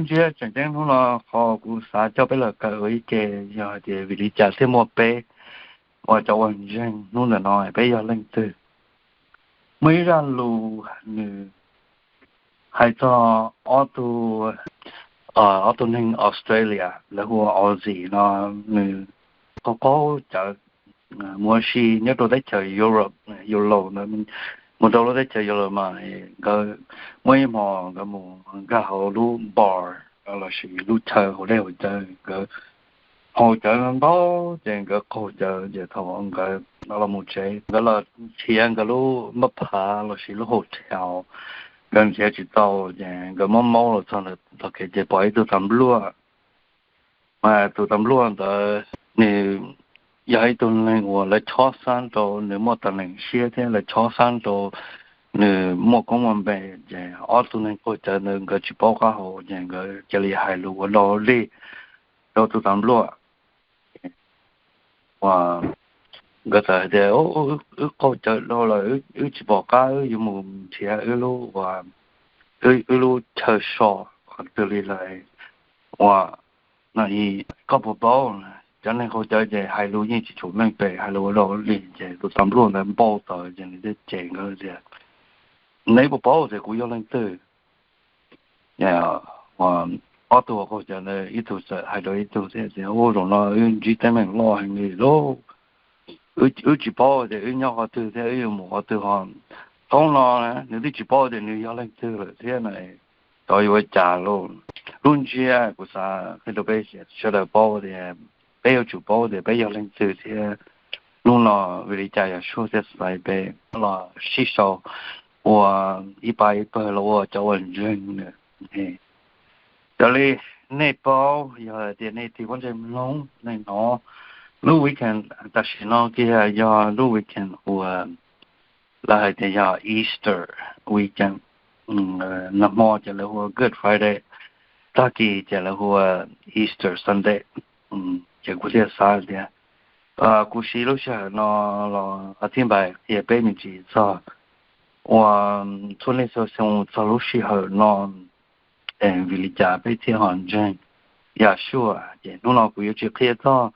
Ntsiab tseem ceeb hnub no qhov kuv xav coj peb los kawm ua ib ke yog hais tias vim li cas thiaj muaj peb uas cov uas ntseeg hnub ntawm no peb yog leej twg. Muaj ib zaj lus nws hais txog ob tug, ob tug neeg Australia lawv hu ua Aussie no, nws qaug qaug cawv mus ua si nyob rau teb chaws Europe, Europe ntawd, mus rau lub teb chaws Europe mas nkawd muaj ib hmo nkawd mus nkag hauv lub bar lossis lub chaw haus dej haus cawv, nkawd haus cawv ntau ces nkawd qaug cawv ces thaum nkawd los mus tsev nkawd los nrhiav nkawd lub npaj phav lossis lub hotel, nkawd nrhiav tsis tau ces nkawd muab maub los txog ntawm tog kev ces pom ib tug tas npluaj. Mas tus tas npluaj ntawd nws yog ib tug neeg uas lawv chob xab rau nws muaj tas neem siab thiab lawv chob xab rau nws muaj koob muaj npe. Ces ob tug neeg qaug cawv ntawd nkawd tsis paub qab hau ces nkawd cia li hais lus ua dog ua dig rau tus tas npluaj. Uas nkawd txawm hais tias, wb qaug cawv dhau lawm, wb tsis pom qab wb yuav mus nrhiav wb lub, wb lub chaw so qhov twg li lawm. Uas no, koj puas paub, cov neeg qaug cawv ces hais lus yeej tsis tshua meej pem, hais lus ua dog ua dig. Ces tus tas npluaj ntawd npau taws ces nws thiaj cem nkawd tias, neb puas paub tias kuv yog leej twg? Ob tug qaug cawv ntawd ib tug txawm hais rau ib tug thiab tias, ua zaum no wb ntsib teeb meem loj heev li lauj, wb tsis paub tias wb nyob qhov twg thiab wb yuav mus qhov twg ho. Thaum no nws twb tsis paub tias nws yog leej twg lawm thiab no, cov yuav ua cas lauj? Lub ntsiab kuv xav qhia rau peb sawv daws paub tias peb yuav tsum paub tias peb yog leej twg thiab hnub no vim li cas Yausuas thiaj xaiv peb los sib sau ua ib pab ib pawg los ua cov uas ntseeg nws. Raws li nej paub, yog tias nej tig pob ntseg mloog nej hnov, lub weekend tam sim no kiag yog lub weekend uas lawv hais tias yog Easter weekend. Nag hmo ces lawv hu ua Good Friday, tag kis ces lawv hu ua Easter Sunday. Ces kuv thiaj xav tias kuv siv lub sij hawm no los a thib npais qhia peb me ntsis txog uas txhua niaj txhua xyoo txog lub sij hawm no vim li cas peb thiaj ho ntseeg Yausuas. Ces hnub no kuv yuav tsis qhia txog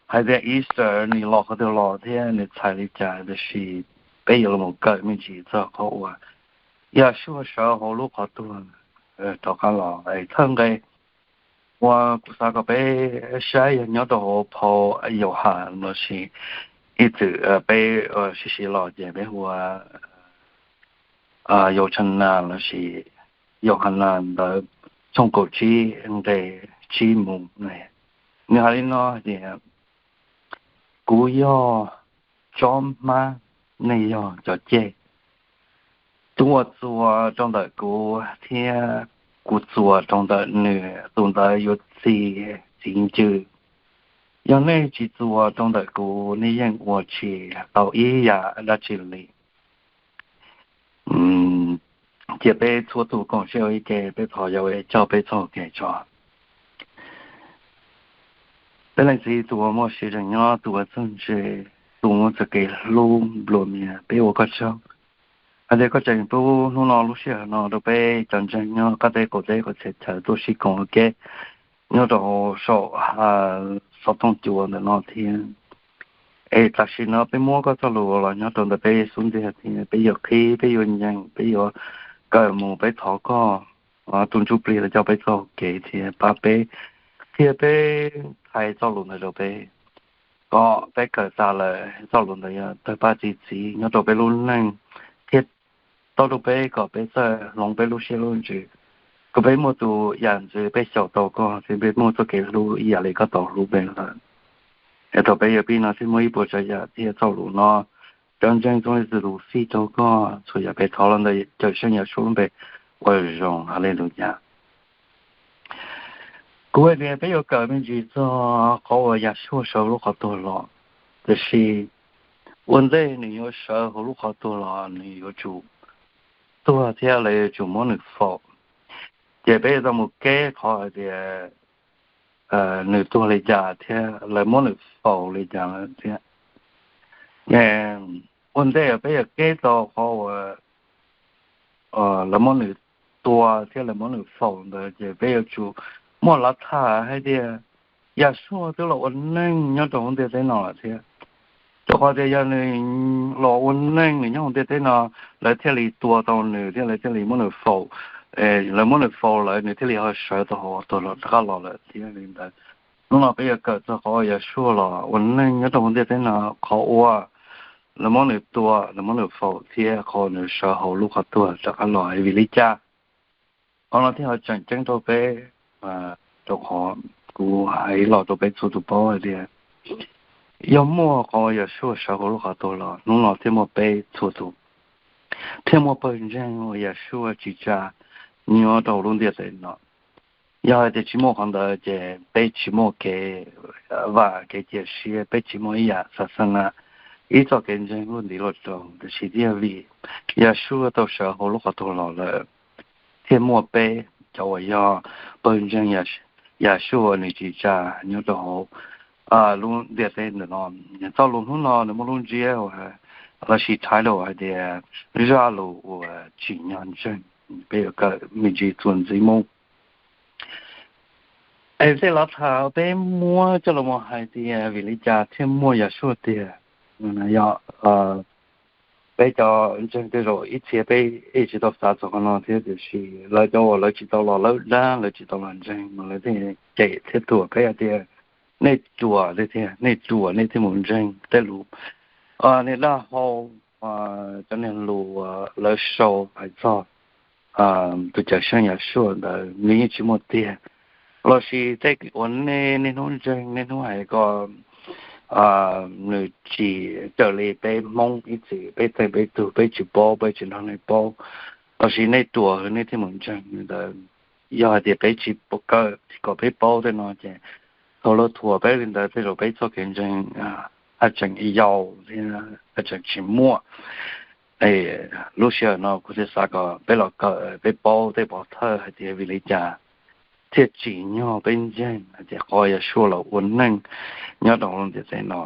hais tias Easter nws los qhov twg los thiab nws txhais li cas, tiam sis peb yuav los kawm me ntsis txog qhov uas Yausuas sawv hauv lub qhov tuag rov qab los. Thawj nqe uas kuv xav kom peb saib yog nyob rau hauv phau Yauhas lossis ib txwm peb siv siv los ces peb hu ua Yauhas lossis Yauhas ntawd tshooj kaum tsib nqe tsib mus. Nws hais li no tias, kuv yog tsob hmab, nej yog cov ceg. Tus uas txuas rau ntawm kuv thiab kuv txuas rau ntawm nws, tus ntawd yuav txi txiv ncw. Yog nej tsis txuas rau ntawm kuv, nej yeej ua tsis tau ib yam dab tsi li. Cia peb txhua tus koom siab ua ib ke, peb thov Yauhas coj peb txoj hau kev tso. Peb Leej Txiv tus uas muaj sij hawm nyob, tus uas txawj ntse, tus uas muaj txoj kev hlub nplua mias, peb ua koj tsaug hais tias koj tseem pub hnub no lub sij hawm no rau peb cov ntseeg nyob qab teb qaum teb qhov txhia chaw tuaj sib koom ua ke nyob rau saum xov tooj cua ntawm no thiab. Es tam sim no peb muab koj txoj lus los nyob rau ntawm peb xub ntiag thiab peb yuav qhib, peb yuav nyeem, peb yuav kawm mus, peb thov koj tus Ntsuj Plig los coj peb txoj hau kev thiab pab peb, thiab peb txhais txoj lus ntawd rau peb, kom peb kawm tas lawm txoj lus ntawd yuav tawg paj txi txiv nyob rau peb lub neej thiab tau rau peb kom peb txawj hloov peb lub siab lub ntsws, kom peb muaj tus yam ntxwv peb xyaum tau koj thiab peb muaj txoj kev hlub ib yam li koj tau hlub peb lawm. Es thaum peb yuav pib no thiab muaj ib puas tsav yam thiab txoj lus no, cov ntseeg txhua leej txhua tus fij rau koj txhua yam, peb thov los ntawm Cawmseej Yausuas lub npe uas zoo, Haleluyas. Kuv hais tias peb yuav kawm me ntsis txog qhov uas Yausuas sawv hauv lub qhov tuag los, tiam sis ua ntej nws yuav sawv hauv lub qhov tuag los nws yuav tsum tuag thiab lawv yuav tsum muab nws faus. Ces peb yuav tau mus keb qhov hais tias nws tuag li cas thiab lawv muab nws faus li cas lawm thiab. Ua ntej peb yuav keb tau qhov uas lawv muab nws tua thiab lawv muab nws faus ntawd ces peb yuav tsum muaj lav tham hais tias Yahshua twb los ua neeg nyob rau hauv ntiaj teb no lawm thiab. Rau qhov tias yog nws los ua neeg nws nyob hauv ntiaj teb no, lawv thiaj li tua tau nws thiab lawv thiaj li muab nws faus. Lawv muab nws faus lawm nws thiaj li ho sawv tau hauv tuag los rov qab los lawm thiab li ntawd. Hnub no peb yuav kawm txog qhov Yahshua los ua neeg nyob rau hauv ntiaj teb no, qhov uas lawv muab nws tua, lawv muab nws faus thiab qhov nws sawv hauv lub qhov tuag rov qab los vim li cas. Qhov no thiaj ho tseem ceeb rau peb, rau qhov kuv hais los rau peb txhua tus paub hais tias yog muaj qhov Yahshua sawv hauv lub qhov tuag los hnub no thiaj muaj peb txhua tus, thiaj muaj pawg ntseeg uas Yahshua tsis tsa nyob rau lub ntiaj teb no. Yog hais tias tsis muaj qhov ntawd ces peb tsis muaj kev vam kev cia siab, peb tsis muaj ib yam xav xav na ib txoj kev ntseeg luaj ntiv luaj rau. Tiam sis thiaj vim Yahshua tau sawv hauv lub qhov tuag los lawm thiaj muaj peb cov uas yog pawg ntseeg Yahshua nws tsis tsa nyob rau hauv lub ntiaj teb ntawm no. Txoj lus hnub no nws muaj lub ntsiab uas lossis title hais tias zaj lus uas tsim nyog ntseeg. Peb yuav kawm me ntsis txuas ntxiv mus. Es tej lav tham peb muab coj los mus hais tias vim li cas thiaj muaj Yahshua tiag. Yog peb cov ntseeg tej zaum ib txhia peb tsis tau xav txog qhov no thiab, tiam sis lawv cov uas lawv tsis tau los lawb dab, lawv tsis tau los ntseeg mas lawv thiaj cem thiab thuam peb hais tias nej ruam tiag, nej ruam nej thiaj mus ntseeg tej lus, nej dab hau, cov niag lus lawv sau hais txog tus Cawm Seej Yahshua ntawd nws yeej tsis muaj tiag. Lossis tej uas nej niaj hnub ntseeg niaj hnub hais ko nws tsis raws li peb Hmoob ib txwm peb teej peb tug, peb tsis paub, peb tsis nrog nej paub, lossis nej ruam nej thiaj mus ntseeg ntawd. Yog hais tias peb tsis kawm tsis kom peb paub tej no ces thaum lawv thuam peb li ntawd tej zaum peb txoj kev ntseeg haj tseem yau thiab haj tseem tsis muaj. Lub sij hawm no kuv thiaj xav kom peb los kawm peb paub tej pov thawj hais tias vim li cas thiaj tsim nyog peb ntseeg hais tias qhov Yahshua los ua neeg nyob rau hauv lub ntiaj teb no.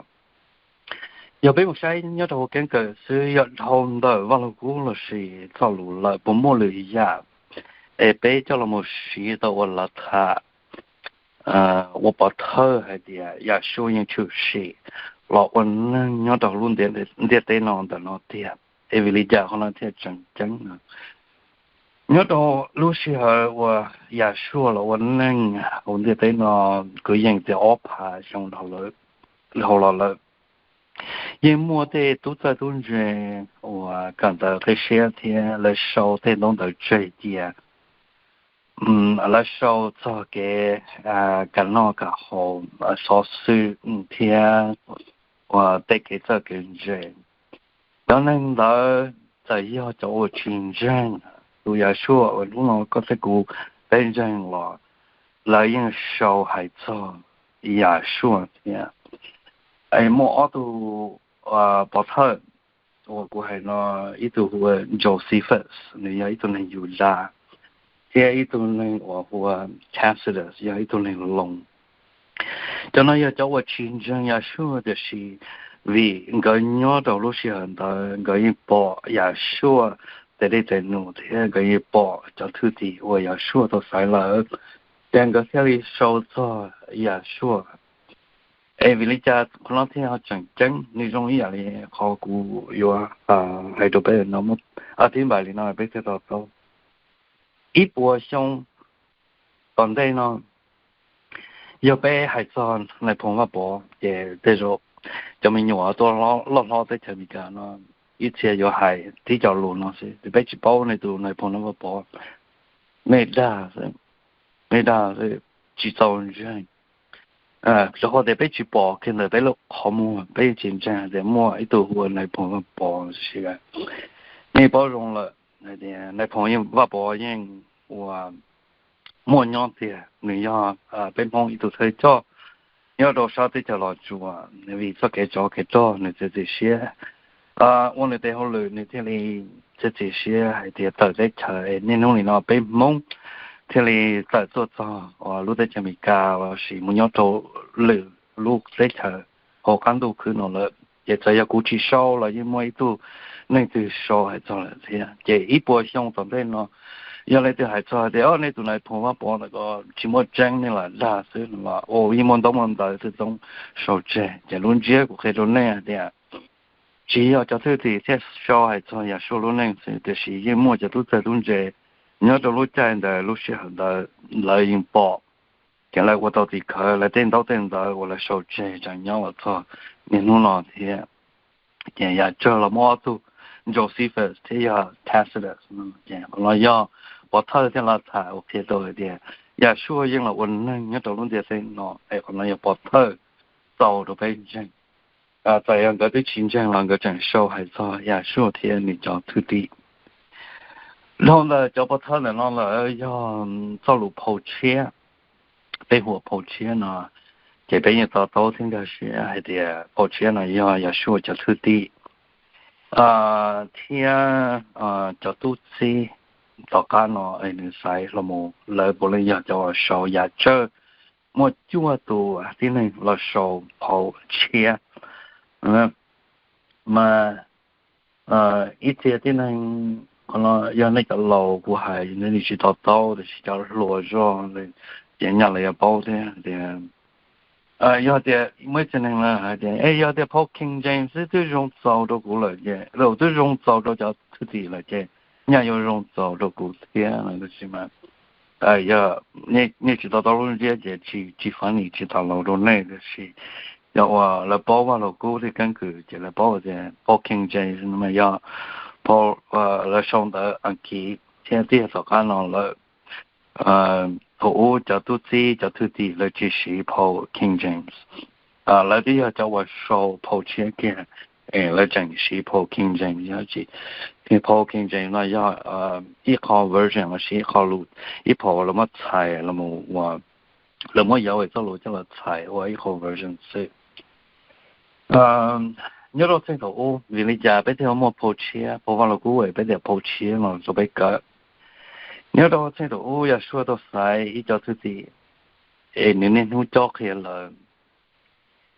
Yog peb mus saib nyob rau hauv keeb kwm xwb yog dhau ntawm Vaj Lug Kub lossis txoj lus lawm puas muaj lwm yam es peb coj los mus siv tau ua lav tham ua pov thawj hais tias Yahshua yeej tshwm sim los ua neeg nyob rau hauv lub ntiaj teb no ntawm no tiag. Es vim li cas qhov no thiaj tseem ceeb no? Nyob rau lub sij hawm uas Yahshua los ua neeg hauv ntiaj teb no, kwv yees tias ob phav xyoo dhau los lawm, yeej muaj tej tub txawj tub ntse uas kawm ntawv qib siab thiab lawv sau tej ntaub ntawv tseg cia, lawv sau txog kev kam noj kam haus, xov xwm thiab uas tej kev txawj kev ntse. Cov neeg ntawd txawm yog cov uas tsis ntseeg tus Yahshua uas hnub no koj thiab kuv peb ntseeg los, lawv yeej sau hais txog Yahshua thiab. Muaj ob tug pov thawj uas kuv hais no, ib tug hu ua Josephus, nws yog ib tug neeg Yudas, thiab ib tug neeg uas hu ua Tacitus, yog ib tug neeg Loos. Cov no yog cov uas tsis ntseeg Yahshua, tiam sis vim nkawd nyob rau lub sij hawm ntawd nkawd yeej pom Yahshua tes dej tes num thiab nkawd yeej pom cov thwj tim uas Yahshua tau xaiv lawm, ces nkawd thiaj li sau txog Yahshua. Es vim li cas qhov no thiaj tseem ceeb? Nws zoo ib yam li qhov kuv yuav hais rau peb no, tib npaim li no peb thiaj to taub. Ib puas xyoo tom ntej no, yog peb hais txog Nais Phoo Vaj Pov ces tej zaum cov me nyuam tuaj loj hlob teb chaws Amelikas no ib txhia yuav hais tib co lus no xwb, peb tsis paub nej tus Nais Phoo Vaj Pov, nej dag xwb, nej dag xwb, tsis txaus ntseeg. Rau qhov tias peb tsis pom kiag ntawm peb lub qhov muag, peb yeej tsis ntseeg tias muaj ib tug hu ua Nais Phoo Vaj Pov. Nej paub zoo lawm, Nais Phoo Vaj Pov yeej ua muaj nyob tiag, nws yog peb Hmoob ib tug thawj coj nyob rau sab teb chaws Los Tsuas, vim txoj kev tsov kev rog nws txiav txim siab ua nws tes hauj lwm, nws thiaj li txiav txim siab hais tias tawm teb chaws. Niaj hnub nim no peb Hmoob thiaj li tawm tuaj txog lub teb chaws Amelikas lossis mus nyob rau lwm lub teb chaws hauv qab ntuj khwb no lawm. Ces txawm yog kuv tsis sau los yeej muaj ib tug neeg twg sau hais txog lawm thiab. Ces ib puas xyoo tom ntej no Yog leej twg hais txog tias, o, nej tus Nais Phoo Vaj Pov ntawd ko tsis muaj tseeb, nej lam dag xwb no los, o, yeej muaj ntaub muaj ntawv xwb, txhob sau tseg. Ces lub ntsiab kuv qhia rau nej hais tias, tsis yog cov thwj tim thiaj sau hais txog Yahshua lub neej xwb, tiam sis yeej muaj cov tub txawg tub ntse nyob rau lub caij ntawd lub sij hawm ntawd lawv yeej pom, ces lawv ua tau tim khawv, lawv tej ntaub tej ntawv uas lawv sau tseg tseem nyob los txog niaj hnub no thiab. Ces yam tsawg los muaj ob tug, Josephus thiab yog Tacitus, ces qhov no yog pov thawj thiaj los tham uas qhia tau hais tias Yahshua yeej los ua neeg nyob rau lub ntiaj teb no, es qhov no yog pov thawj txaus rau peb ntseeg. Txawm yog nkawd twb tsis ntseeg los nkawd tseem sau hais txog Yahshua thiab nws cov thwj tim. Dhau ntawm cov pov thawj ntawm no lawm yog txoj lus phau tshiab. Peb hu ua phau tshiab no, ces peb yeej to taub thiab nkag siab hais tias phau tshiab no yog Yahshua cov thwj tim thiab cov tub txib tom qab no nws xaiv los mus, lawv puav leej yog cov uas sau yam tsawg, muaj cuaj tus tib neeg los sau phau tshiab. Mas ib txhia tib neeg, qhov no yog nej cov laus kuv hais nej tsis to taub, tiam sis cov hluas zog ces nyaj lawv yuav paub thiab tias, yog tias muaj ib txhia neeg hais tias, e, yog tias phau King James xwb twb zoo txaus rau kuv lawm ces, twb zoo txaus rau cov thwj tim lawm ces nyaj yuav zoo txaus rau kuv thiab no, tab sis mas yog nej tsis to taub lub ntsiab ces tsis funny, tsis tas laus rau nej, tiam sis yog uas lawv paub Vaj Lug Kub thiab keeb kwm ces lawv paub tias phau King James no mas yog phau lawv sau ntawv Askiv thiab tiag tom qab no lawm. Thaum ub cov tub txib cov thwj tim lawv tsis siv phau King James, lawv twb yog cov uas sau phau tshiab kiag, es lawv tseem siv phau King James. Yog tsis, phau King James no yog ib qho version los sis ib qho lus, ib phau uas lawv muab txhais los, lawv muab Yauv txoj lus coj los txhais ua ib qho version xwb. Nyob rau txheej thaum ub, vim li cas peb thiaj muaj phau tshiab, phau Vaj Lug Kub es peb tias phau tshiab no rau peb kawm? Nyob rau txheej thaum ub Yahshua tau xaiv ib co thwj tim, es nws niaj hnub cob qhia lawv,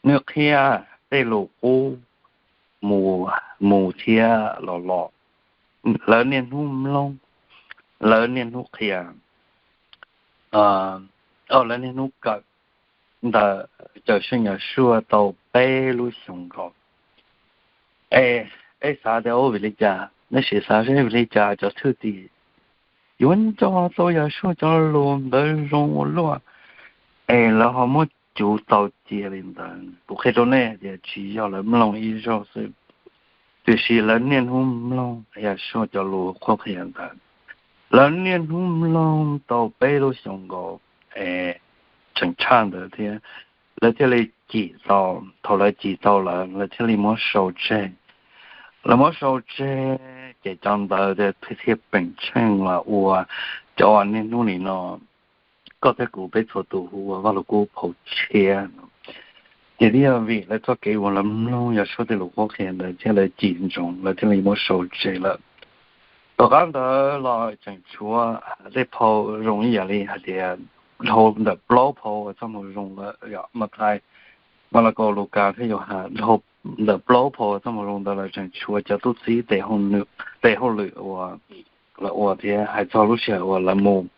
nws qhia tej lus qub mus, mus thiab los los, lawv niaj hnub mloog, lawv niaj hnub qhia, lawv niaj hnub kawm ntawm Cawm Seej Yahshua tau peb lub xyoos nkaus. Es peb xav tias ua vim li cas, nej sim xav seb vim li cas cov thwj tim yuav nco tau Yahshua cov lus ntawd zoo ua luaj, es lawv ho muab cuv tau cia li ntawd. Kuv qhia rau nej tias tsis yog lawv mloog ib zaug xwb, tiam sis lawv niaj hnub mloog Yahshua cov lus qhuab qhia ntawd. Lawv niaj hnub mloog tau peb lub xyoos nkaus, es tseem tshaj ntawd thiab, lawv thiaj li cim tau. Thaum lawv cim tau lawm, lawv thiaj li muab sau tseg. Lawv muab sau tseg, ces cov ntawd thiaj peem tsheej los ua cov uas niaj hnub nim no koj thiab kuv peb txhua tus hu ua Vaj Lug Kub phau tshiab. Ces twb yog vim lawv txoj kev uas lawv mloog Yahshua tej lus qhuab qhia ntawd thiab lawv cim ntsoov, lawv thiaj li muab sau tseg lawm. Tom qab ntawd los tseem tshuav tej phau zoo ib yam li hais tias dhau ntawm plaub phau uas txoj moo zoo lawm, Mathais, Malakaus, Lukas thiab Yauhas, dhau ntawm plaub phau uas txoj moo zoo ntawd lawm tseem tshuav cov tub txib tes hauj lwm uas lawv ua thiab hais txog lub sij hawm uas lawv mus,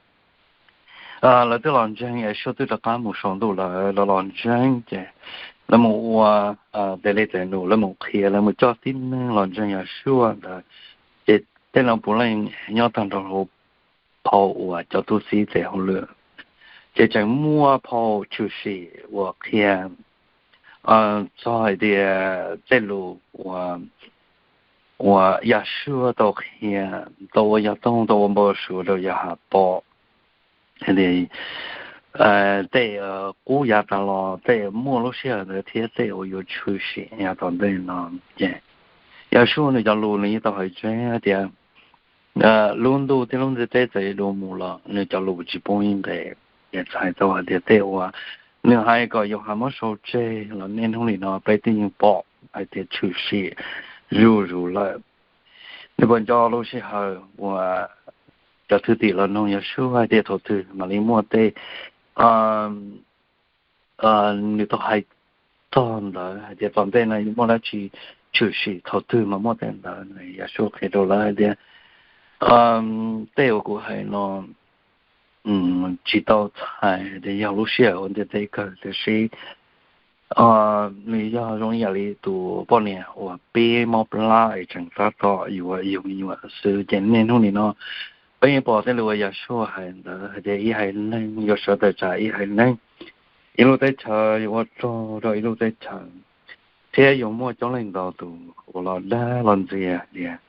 lawv twb los ntseeg Yahshua twb rov qab mus saum ntuj lawm, lawv los ntseeg ces lawv mus ua tes li tes num, lawv mus qhia, lawv mus coj tib neeg los ntseeg Yahshua ntawd. Ces tej no puav leej nyob tag nrho hauv phau uas cov tub txib tes hauj lwm. Ces tseem muaj phau tshwm sim uas qhia txog hais tias tej lus uas Yahshua tau qhia, tau ua yog toog, tau ua npau suav rau Yauhas pom, hais tias tej qub yav tas los, tej muaj lub sij hawm ntawd thiab tej uas yuav tshwm sim yav tom ntej no. Ces Yahshua nws cov lus nws yeej tau hais tseeb hais tias lub ntuj thiab lub ntiaj teb txawm yuav dua mus los nws cov lus tsis poob ib nqes. Ces txhais tau hais tias tej uas nws hais kom Yauhas muab sau tseg los niaj hnub nim no peb twb yeej pom hais tias tshwm sim zuj zus lawm. Nws puas nco lub sij hawm uas cov thwj tim los nug Yahshua hais tias thaum twg mam li muaj tej nws tau hais txog ntawd hais tias tom ntej no yuav muaj dab tsi tshwm sim, thaum twg mas muaj tej ntawd? Yahshua qhia rau lawv hais tias Tej uas kuv hais no tsis tau txhais tias yog lub sij hawm ua ntiaj teb kawg, tiam sis nws yog zoo ib yam li tus poj niam uas pib mob plab es tseem tab tom yuav yug me nyuam xwb. Ces niaj hnub nim no peb yeej pom tej lus uas Yausuas hais ntawd hais tias ib haiv neeg yuav sawv tawm tsam ib haiv neeg, ib lub teb chaws yuav ua rog rau ib lub teb chaws, thiab yuav muaj coob leej ntau tus uas los dag los ntxias tias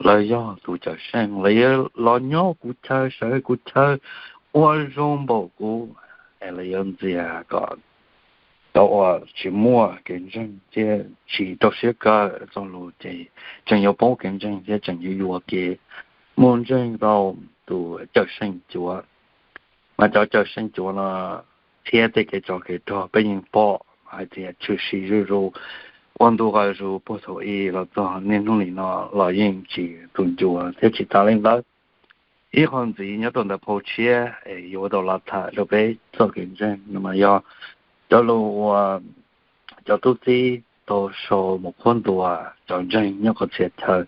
lawv yog tus cawm seej, lawv yuav los nyob kuv chaw, sawv kuv chaw, ua zoo npaum kuv, es lawv yuav ntxias kom cov uas tsis muaj kev ntseeg thiab tsis rau siab kawm txog lus ces tseem yuav poob kev ntseeg thiab tseem yuav yuam kev mus ntseeg rau tus cawm seej cuav. Mas cov cawm seej cuav no thiab tej kev tsov kev rog peb yeej pom hais tias tshwm sim zuj zus, ua ntu qa zus puag thaum ub los txog niaj hnub nim no los yeej tsis tu ncua thiab tsis tas li ntawd. Ib qho ntxiv nyob rau ntawm phau tshiab es yuav ua tau los tham rau peb txoj kev ntseeg no mas yog cov lus uas cov tub txib tau sau mus qhuab ntuas cov ntseeg nyob qhov txhia chaw.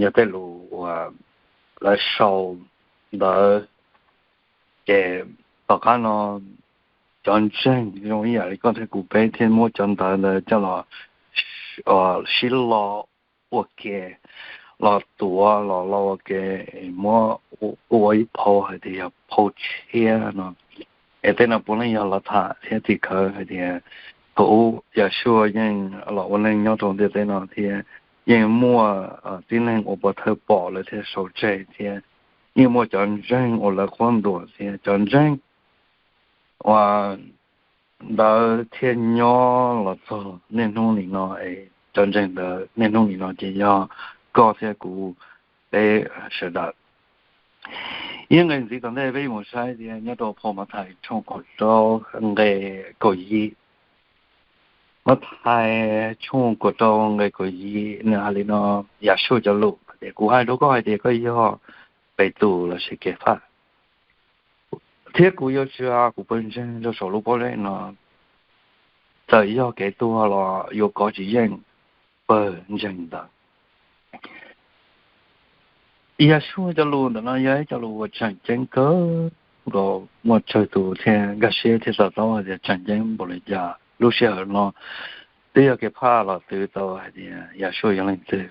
Yog tej lus uas lawv sau ntawd ces tom qab no cov ntseeg zoo ib yam li koj thiab kuv peb thiaj muab cov ntawv ntawd coj los sib lo ua ke, los tuav los lo ua ke, muab ua ib phau hais tias yog phau tshiab no. Es tej no puav leej yog los tham thiab tim khawv hais tias thaum ub Yausuas yeej los ua neej nyob rau ntiaj teb no thiab yeej muaj tib neeg ua pov thawj pom lawv thiab sau tseg thiab yeej muaj cov ntseeg uas lawv qhuab ntuas thiab cov ntseeg uas ntawd thiaj nyob los txog niaj hnub nim no. Es cov ntseeg ntawd niaj hnub nim no ces yog koj thiab kuv peb sawv daws. Ib nqe ntxiv tom ntej peb yuav mus saib tias nyob rau phau Mathais tshooj kaum rau nqe kaum yim. Mathais tshooj kaum rau nqe kaum yim nws hais li no, Yausuas cov lus tias, kuv hais rau koj hais tias koj yog Petus lossis Kephas, thiab kuv yuav tsa kuv pawg ntseeg rau saum lub pob zeb no. Txawm yog kev tuag los yuav kov tsis yeej pawg ntseeg ntawd. Yausuas cov lus ntawm no yog ib co lus uas tseem ceeb kawg nkaus, muaj tsawg tus thiaj nkag siab thiab to taub hais tias tseem ceeb npaum li cas lub sij hawm no twb yog Kephas los twv tau hais tias Yausuas yog leej twg.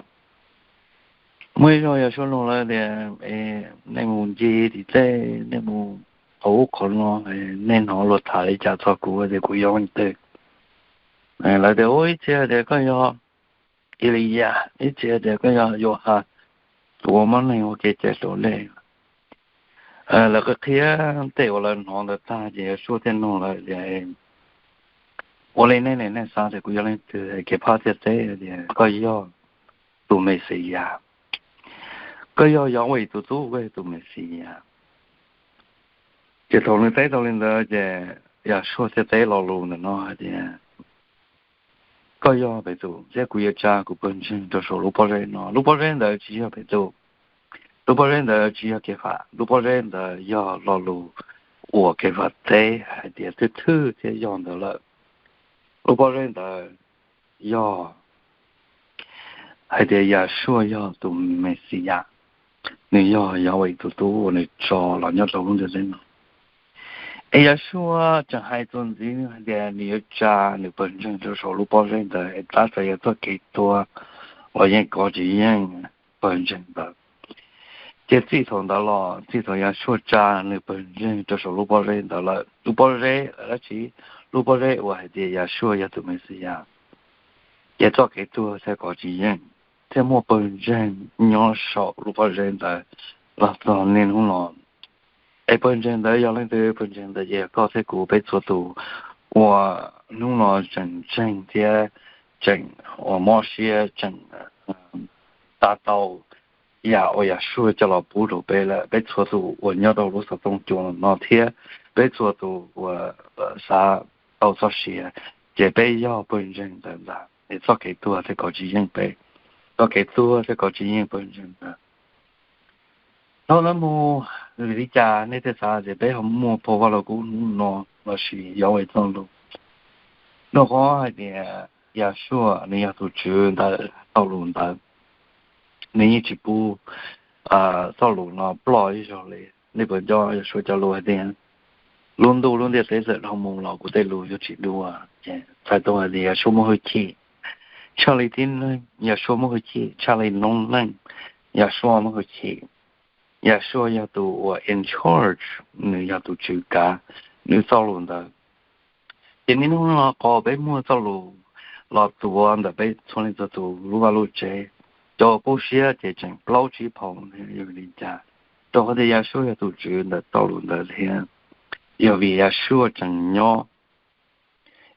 Muaj ib zaug Yausuas nug lawv tias, nej mus ncig tim tej, nej mus qhov ub qhov no, nej hnov luag tham li cas txog kuv tias kuv yog leej twg? Lawv tias, ib txhia tias koj yog Eliyas, ib txhia tias koj yog Yauhas tus uas muab neeg ua kev cai raus dej. Lawv qhia qhia tej uas lawv hnov ntawd tag ces Yausuas thiaj nug lawv tias, ua li nej ne, nej xav tias kuv yog leej twg? Kephas thiaj teb tias, koj yog tus Mexiyas, koj yog Yahweh tus tub, koj yog tus Mexiyas. Ces thaum nws teb tau li ntawd ces Yausuas thiaj teb lo lus ntawm no hais tias, koj yog Petus, thiab kuv yuav tsa kuv pawg ntseeg rau saum lub pob zeb no. Lub pob zeb ntawd tsis yog Petus, lub pob zeb ntawd tsis yog Kephas, lub pob zeb ntawd yog lo lus uas Kephas teb hais tias thwj thwj thiab yog ntawd lawm. Lub pob zeb ntawd yog hais tias Yausuas yog tus Mexiyas, nws yog Yahweh tus tub uas nws tso los nyob rau lub ntiaj teb no. Es Yausuas tseem hais txuas ntxiv hais tias nws yuav tsa nws pawg ntseeg rau saum lub pob zeb ntawd es tab txawm yog txoj kev tuag los yeej kov tsis yeej pawg ntseeg ntawd. Ces txij thaum ntawd los txij thaum Yausuas tsa nws pawg ntseeg rau saum lub pob zeb ntawd lawm, lub pob zeb dab tsi? Lub pob zeb uas hais tias Yausuas yog tus Mexiyas, ces txoj kev tuag thiaj kov tsis yeej, thiaj muaj pawg ntseeg nyob saum lub pob zeb ntawd los txog niaj hnub no. Es pawg ntseeg ntawd yog leej twg? Pawg ntseeg ntawd ces yog koj thiab kuv, peb txhua tus uas hnub no tseem ntseeg thiab tseem uas mob siab tseem tab tau yam uas Yausuas coj los pub rau peb lawm. Peb txhua tus uas nyob rau lub xov tooj cua no thiab peb txhua tus uas xav tau txoj sia, ces peb yog pawg ntseeg ntawd ntag. Es txoj kev tuag thiaj kov tsis yeej peb, txoj kev tuag thiaj kov tsis yeej pawg ntseeg ntawd. Dhau ntawd mus, vim li cas nej thiaj xav tias peb ho muaj phau Vaj Lug Kub hnub no lossis Yahweh txoj lus? Rau qhov hais tias Yausuas nws yog tus Tswv ntawm txoj lus ntawd. nws yeej tsis pub txoj lus no ploj ib zaug li. Nej puas nco Yausuas cov lus hais tias, lub ntuj lub ntiaj teb txawm dhau mus los kuv tej lus yuav tsis dua. Ces txhais tau hais tias Yausuas muaj hwj chim tshaj li tib neeg, Yausuas muaj hwj chim tshaj li noob neej, Yausuas muaj hwj chim. Yausuas yog tus uas in charge, nws yog tus tswv kav nws txoj lus ntawd. Ces niaj hnub no qhov peb muaj txoj lus los tuav ntawm peb txhua leej txhua tus lub vaj lub tsev, cov uas pub siab ces tseem plaub tsib phaus. Yog vim li cas? Rau qhov tias Yausuas yog tus tswv ntawm txoj lus ntawd thiab. Yog vim Yausuas tseem nyob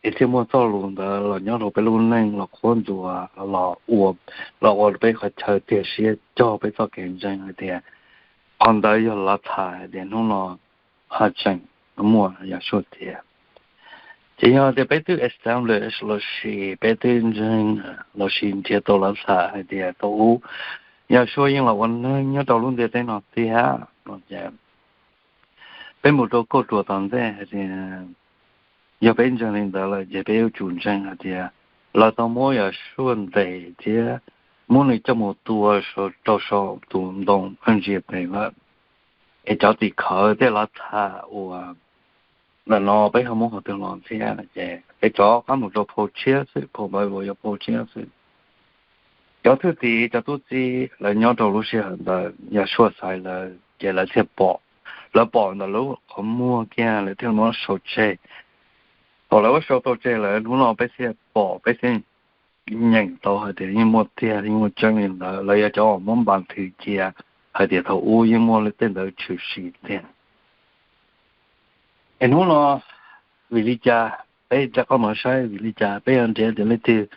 es thiaj muaj txoj lus ntawd los nyob rau peb lub neej los qhuab ntuas los ua, los ua rau peb qhov chaw tiag siab cog peb txoj kev ntseeg hais tias qhov ntawd yog lawv tham hais tias hnub no ho tseem muaj Yausuas tiag. Ces yog tias peb twb establish los sis peb twb ntseeg los sis nrhiav tau lawv tham hais tias thaum ub Yausuas yeej los ua neeg nyob rau lub ntiaj teb no tiag no ces peb mus rau kauj ruam tom ntej hais tias yog peb ntseeg li ntawd lawm ces peb yuav tsum ntseeg hais tias lawv tau muab Yausuas ntes thiab muab nws coj mus tua rau saum tus ntoo ntsia pes lawm. Es cov tim khawv tej lawv tham uas ntawm no peb ho muab qhov twg los thiab no ces peb rov qab mus rau phau tshiab xwb, phau Bible yog phau tshiab xwb. Cov thwj tim cov tub txib lawv nyob rau lub sij hawm ntawd Yausuas xaiv lawv ces lawv thiaj pom, lawv pom ntawm lub qhov muag kiag lawv thiaj muab sau tseg. Thaum lawv muab sau tau tseg lawm hnub no peb thiaj pom peb thiaj nyeem tau hais tias yeej muaj tiag, yeej muaj tseeb li ntawd. Lawv yog cov uas muab npas thwv cia hais tias thaum ub yeej muaj tej ntawd tshwm sim tiag. Es hnub no vim li cas peb rov qab mus saib vim li cas peb yuav nrhiav tias leej twg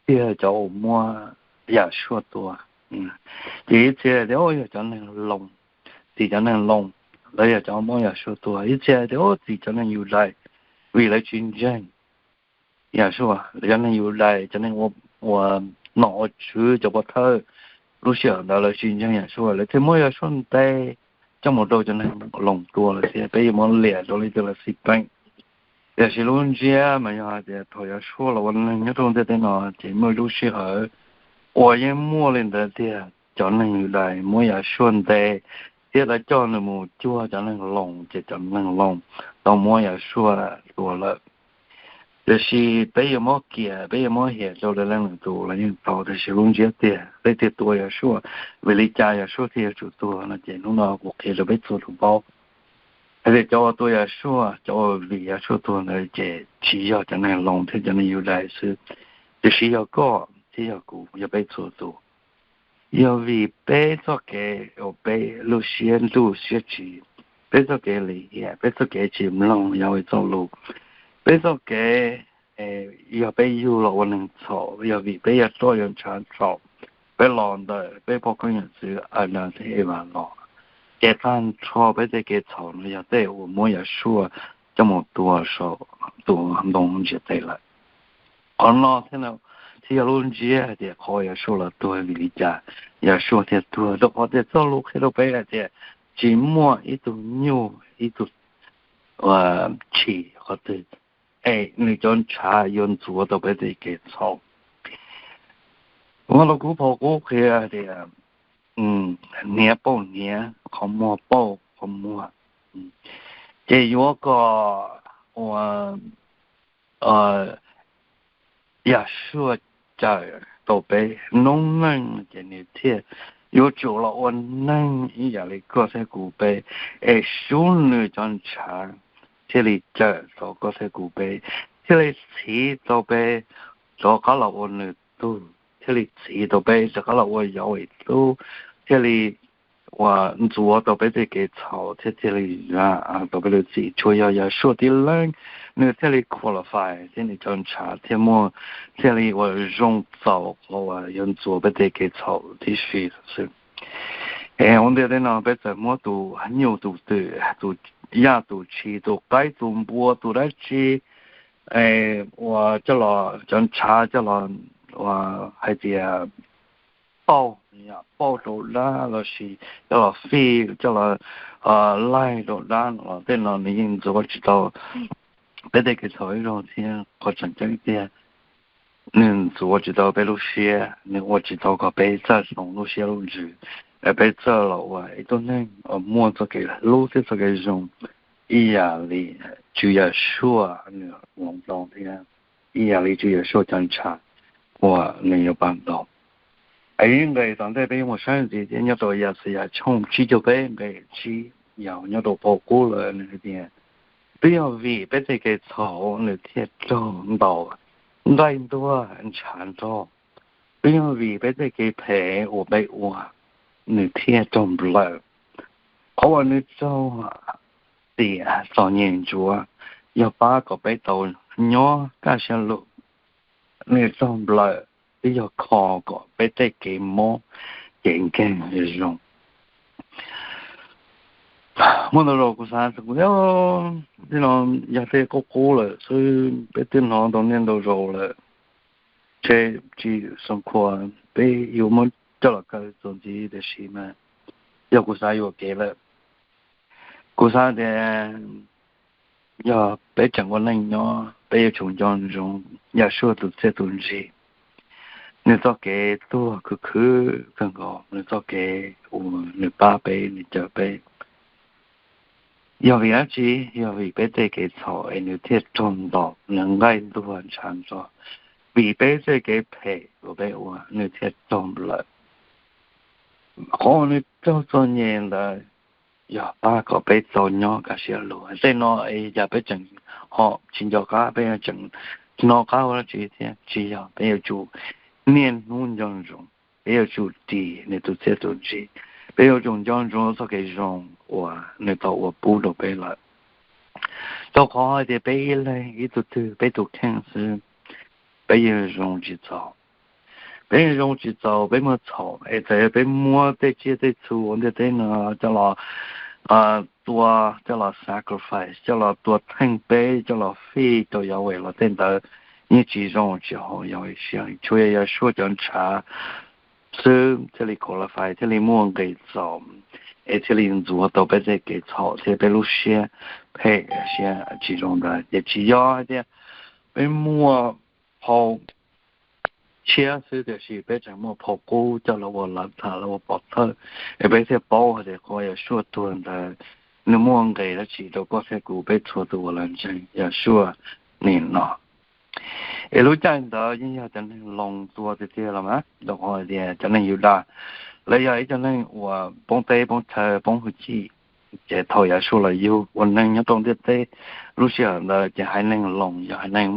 tiag cov uas muab Yausuas tua? Ces ib txhia tias yog cov neeg Loos, txim cov neeg Loos, lawv yog cov muab Yausuas tua. Ib txhia tias txim cov neeg Yudais, vim lawv tsis ntseeg Yausuas. Lawv cov neeg Yudais, cov neeg ua nom ua tswv, cov pov thawj, lub sij hawm ntawd lawv tsis ntseeg Yausuas, lawv thiaj muab Yausuas ntes coj mus rau cov neeg Loos tua lawm thiab. Peb yuav muab liam rau leej twg los xij peem. Tiam sis lub ntsiab mas yog hais tias thaum Yausuas los ua neeg nyob rau ntiaj teb no ces muaj lub sij hawm uas yeej muaj li ntawd tiag, cov neeg Yudais muab Yausuas ntes thiab lawv coj nws mus cuag cov neeg Loos ces cov neeg Loos tau muab Yausuas tua lawm. Tiam sis peb yuav muab kiam, peb yuav muab hiam rau lawv leej lwm tus los yeej tau, tiam sis lub ntsiab tiag peb thiaj tua Yausuas. Vim li cas Yausuas thiaj yuav tsum tuag no ces hnub no kuv qhia rau peb txhua tus paub hais tias cov uas tua Yausuas, cov uas vim Yausuas tuag ntawd ces tsis yog cov neeg Loos thiab cov neeg Yudais xwb, tiam sis yog koj thiab yog kuv, yog peb txhua tus. Yog vim peb txoj kev uas peb lub siab ntuj siab tsis, peb txoj kev lim hiam, peb txoj kev tsis mloog Yahweh txoj lus, peb txoj kev yog peb yug los ua neeg txhaum, yog vim peb yog roj yog ntshav txhaum, peb los ntawm peb poj koob yawm txwv Adas thiab Evas los, ces tag nrho peb tej kev txhaum no yog tej uas muab Yausuas coj mus tua saum tus ntoo ntsiab teb lawm. Qhov no thiaj yog lub ntsiab hais tias qhov Yausuas los tuag vim li cas, Yausuas thiaj tuag, rau qhov tias txoj lus qhia rau peb hais tias tsis muaj ib tug nyuj ib tug tshis qhov twg es nws cov ntshav yuav ntxuav tau peb tej kev txhaum. Ua los kuv phau qub qhia tias hniav pauj hniav, qhov muag pauj qhov muag. Ces yuav kom ua Yausuas cawm tau peb noob neej ces nws thiaj yuav tsum los ua neeg ib yam li koj thiab kuv peb, es sub nws cov ntshav thiaj li cawm tau koj thiab kuv peb, thiaj li txhiv tau peb rov qab los ua nws tug, thiaj li txhiv tau peb rov qab los ua Yahweh tug, thiaj li ua ntxuav tau peb tej kev txhaum thiab thiaj li zam tau peb lub txim. Tsuas yog Yausuas tib leeg nws thiaj li qualify thiab nws cov ntshav thiaj muaj, thiaj li ua zoo txaus qhov uas yuav ntxuav peb tej kev txhaum tib si xwb. Es ua ntiaj teb no peb txawm muab tus nyuj tus twm, tus yaj tus tshis, tus qaib tus npua, tus dab tsi uas coj los, cov ntshav coj los hais tias pauj, pauj rau dab lossis coj los fij, coj los laig rau dab no los tej no nws yeej ntxuav tsis tau peb tej kev txhaum ib zaug thiab. Qhov tseem ceeb tiag nws ntxuav tsis tau peb lub siab, nws ua tsis tau kom peb txawj hloov lub siab lub ntsws, es peb txawj los ua ib tug neeg uas muaj txoj kev hlub thiab txoj kev zoo ib yam li Tswv Yeshua nws hloov tau thiab ib yam li Tswv Yeshua cov ntshav uas nws yuav pab tau. Es nqis tom ntej peb yuav mus saib ntxiv thiab nyob rau Yaxayas tshooj tsib caug peb nqe tsib, yog nyob rau phau qub lawm nws hais tias, twb yog vim peb tej kev txhaum nws thiaj raug ntaus, nqaij ntuag ntshav nrog, twb yog vim peb tej kev phem uas peb ua nws thiaj raug nplawm. Qhov uas nws raug tiam txom nyem ntsuav yog pab kom peb tau nyob kaj siab lug, nws raug nplawm twb yog kho kom peb tej kev mob kev nkeeg zoo. Muaj ntau zaus kuv xav, kuv tias, tej no yog tej qub qub lawm xwb, peb twb hnov ntau niaj ntau zaus lawm, ces tsis xoo khua peb yuav muab coj los kaw txuas ntxiv, tiam sis mas yog kuv xav yuam kev lawm. Kuv xav tias yog peb tseem ua neej nyob, peb yuav tsum nco ntsoov Yahshua tus txiaj tus ntsig, nws txoj kev tuag khwv khwv kawg nkaus, nws txoj kev uas nws pab peb, nws cawm peb. Yog vim dab tsi? Yog vim peb tej kev txhaum es nws thiaj raug ntaus, nws nqaij ntuag ntshav nrog. Vim peb tej kev phem uas peb ua nws thiaj raug nplawm. Qhov uas nws raug txom nyem ntawd yog pab kom peb tau nyob kaj siab lug. Tej no es yog peb tseem ho tsis nco qab, peb tseem hnov qab ua dab tsi thiab? Tsis yog. Peb yuav tsum niaj hnub nco ntsoov, peb yuav tsum ris nws tus txiaj tus ntsig, peb yuav tsum nco ntsoov txoj kev zoo uas nws tau ua pub rau peb lawm. Rau qhov hais tias peb ib leeg ib tug twg peb tus kheej xwb, peb yeej zoo tsis txaus. Peb yeej zoo tsis txaus, peb muaj txhaum es txawm yog peb muab tej tsiaj tej txhu ua ntiaj teb no coj los tua, coj los sacrifice, coj los tua theej peb, coj los fij rau Yahweh los tej ntawd yeej tsis zoo tsis haum Yahweh siab. Tsuas yog Yahshua cov ntshav xwb thiaj li qualify, thiaj li muaj nqis txaus, es thiaj li ntxuav tau peb tej kev txhaum thiab peb lub siab phem siab tsis zoo ntawd. Ces tsis yog hais tias peb muaj phau tshiab xwb, tiam sis peb tseem muaj phau qub coj los ua lav tham los ua pov thawj, es peb thiaj paub hais tias qhov Yahshua tuag ntawd nws muaj nqis dab tsi rau koj thiab kuv peb txhua tus uas los ntseeg Yahshua nim no. Es lub caij ntawd yeej yog cov neeg Loos tua tiag tiag los mas, rau qhov hais tias cov neeg Yudas lawv yog ib cov neeg uas poob teb poob chaw poob hwj chim. Ces thaum Yahshua los yug ua neeg nyob rau ntiaj teb lub sij hawm ntawd ces haiv neeg Loos yog haiv neeg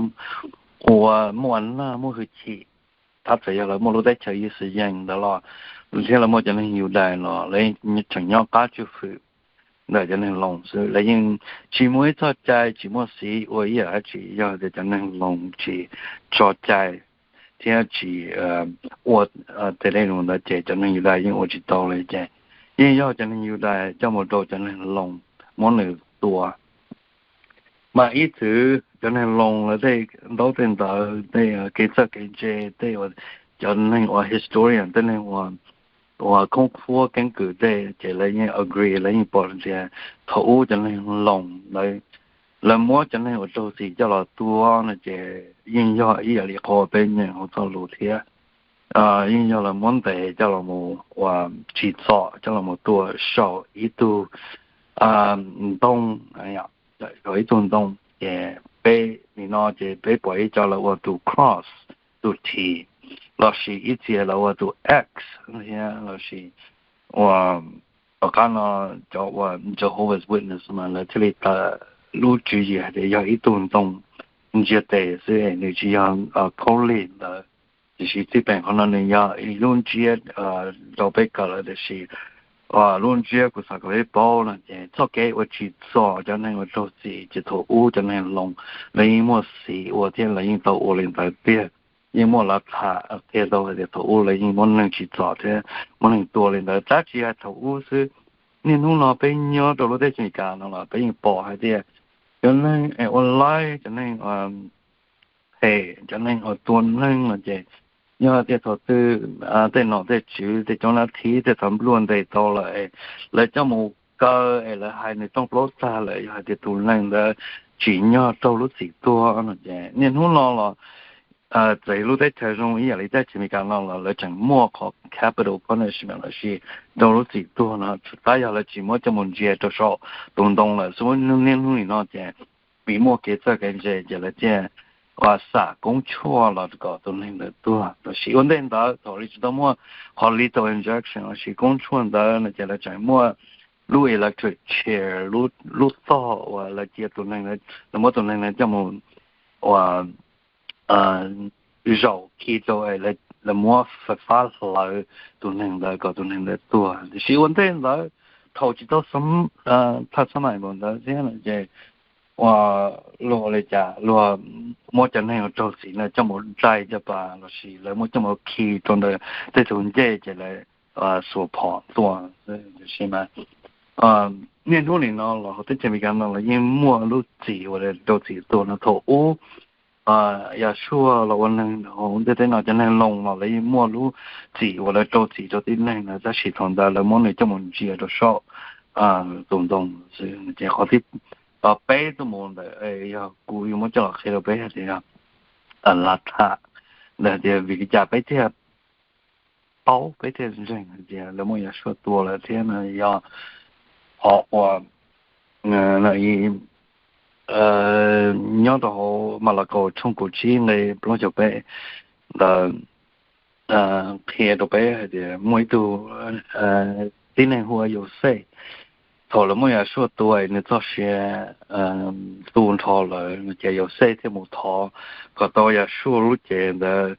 uas muaj naj muaj hwj chim. Tab txawm yog lawv muaj lub teb chaws Yixalayees ntawd los thiab lawv muaj cov neeg Yudas los lawv tseem nyob qab tswj hwm ntawm cov neeg Loos xwb. Lawv yeej tsis muaj ib txoj cai, tsis muaj xiv ua ib yam dab tsi. Yog tias cov neeg Loos tsis tso cai thiab tsis ua tej dej num ntawd ces cov neeg Yudas yeej ua tsis tau li. Ces yeej yog cov neeg Yudas coj mus rau cov neeg Loos muab nws tua. Mas ib txwm cov neeg Loos lawv tej ntaub tej ntawv, tej kev txawj kev ntse, tej cov neeg uas historian, tej neeg uas khoob khuab keeb kwm tej, ces lawv yeej agree, lawv yeej pom tias thaum ub cov neeg Loos lawv, lawv muab cov neeg uas raug txim coj los tua no ces yeej yog ib yam li qhov peb nyeem hauv txoj lus thiab. Yeej yog lawv muab ntes coj los mus ua tsim txom, coj los mus tua saum ib tug ntoo, saum ib tug ntoo. Ces peb nim no ces peb pom ib co lawv ua tus cross, tus thim, lossis ib txhia lawv ua tus X thiab, lossis ua tom qab no cov ua Jehovah's Witness mas lawv thiaj li tawm lub tswv yim hais tias yog ib tug ntoo ntsiag tes xwb, nws tsis yog khaub lig ntawd. Tiam sis txij peem qhov no nws yog ib lub ntsiab rau peb kawm lawm, tiam sis lub ntsiab kuv xav kom peb paub no ces txoj kev ua tsim txom cov neeg uas raug txim ces thaum ub cov neeg Loos lawv yeej muaj xiv ua thiab lawv yeej tau ua li ntawd tiag. Yeej muaj lav tham qhia tau hais tias thaum ub lawv yeej muab neeg tsim txom thiab muab neeg tua li ntawd, tab tsis hais thaum ub xwb. Niaj hnub no peb nyob rau lub teb chaws Amelikas no los peb yeej pom hais tias cov neeg es ua laib, cov neeg phem, cov neeg uas tua neeg no ces yog tias thaum twg tej nom tej tswv, tej coob nab thib, tej thav npluaj ntes tau lawm, lawv coj mus kaw es lawv hais nws rooj plaub tag lawm, yog hais tias tus neeg ntawd tsim nyog raug lub txim tuag no ces niaj hnub no los txawm lub teb chaws zoo ib yam li teb chaws Amelikas no los lawv tseem muaj qhov capital punishment lossis rau lub txim tuag no, tsis tas yog lawv tsis muab coj mus ntsia rau saum tus ntoo lawm, xwb niaj hnub nim no ces vim muaj kev txawj kev ntse ces lawv thiaj ua xam koob tshuaj los kom tus neeg ntawd tuag. Tab sis ua ntej ntawd thaum li tsis tau muaj qhov lethal injection lossis koob tshuaj ntawd no ces lawv tseem muaj lub electric chair, lub tog uas lawv cia tus neeg, lawv muab tus neeg na coj mus ua zaum khi rau, lawv muab fais fab hlawv tus neeg ntawd kom tus neeg ntawd tuag. Tiam sis ua ntej ntawd thaum tsis tau tha xab mais npaum ntawd thiab no ces ua luag ua li cas luag muab cov neeg uas raug txim no coj mus dai caj pas lossis lawv muab coj mus khi rau ntawm tej tus ncej ces lawv xuas phom tuaj. Tiam sis mas niaj hnub nim no los hauv teb chaws Amelikas no los yeej muaj lub txim uas rau txim tuag no. Thaum ub Yashua los ua neeg hauv ntiaj teb no cov neeg Loos los lawv yeej muaj lub txim uas lawv rau txim rau tib neeg ntawd, tab sis thaum ntawd lawv muab nws coj mus ntsia rau saum tus ntoo xwb. Ces qhov thib peb tuaj mus ntawd yog kuv yuav muab coj los qhia rau peb hais tias yog lav tham ntawd hais tias vim li cas peb thiaj paub, peb thiaj ntseeg hais tias lawv muab Yashua tua lawm thiab no yog qhov uas nyob rau hauv Malakaus tshooj kaum tsib nqe plaub caug peb ntawd qhia rau peb hais tias muaj ib tug tib neeg hu ua Yauxej. Thaum lawv muab Yashua tua nws txoj sia tu nrho lawm no ces Yauxej thiaj mus thov kom tau Yashua lub cev ntawd.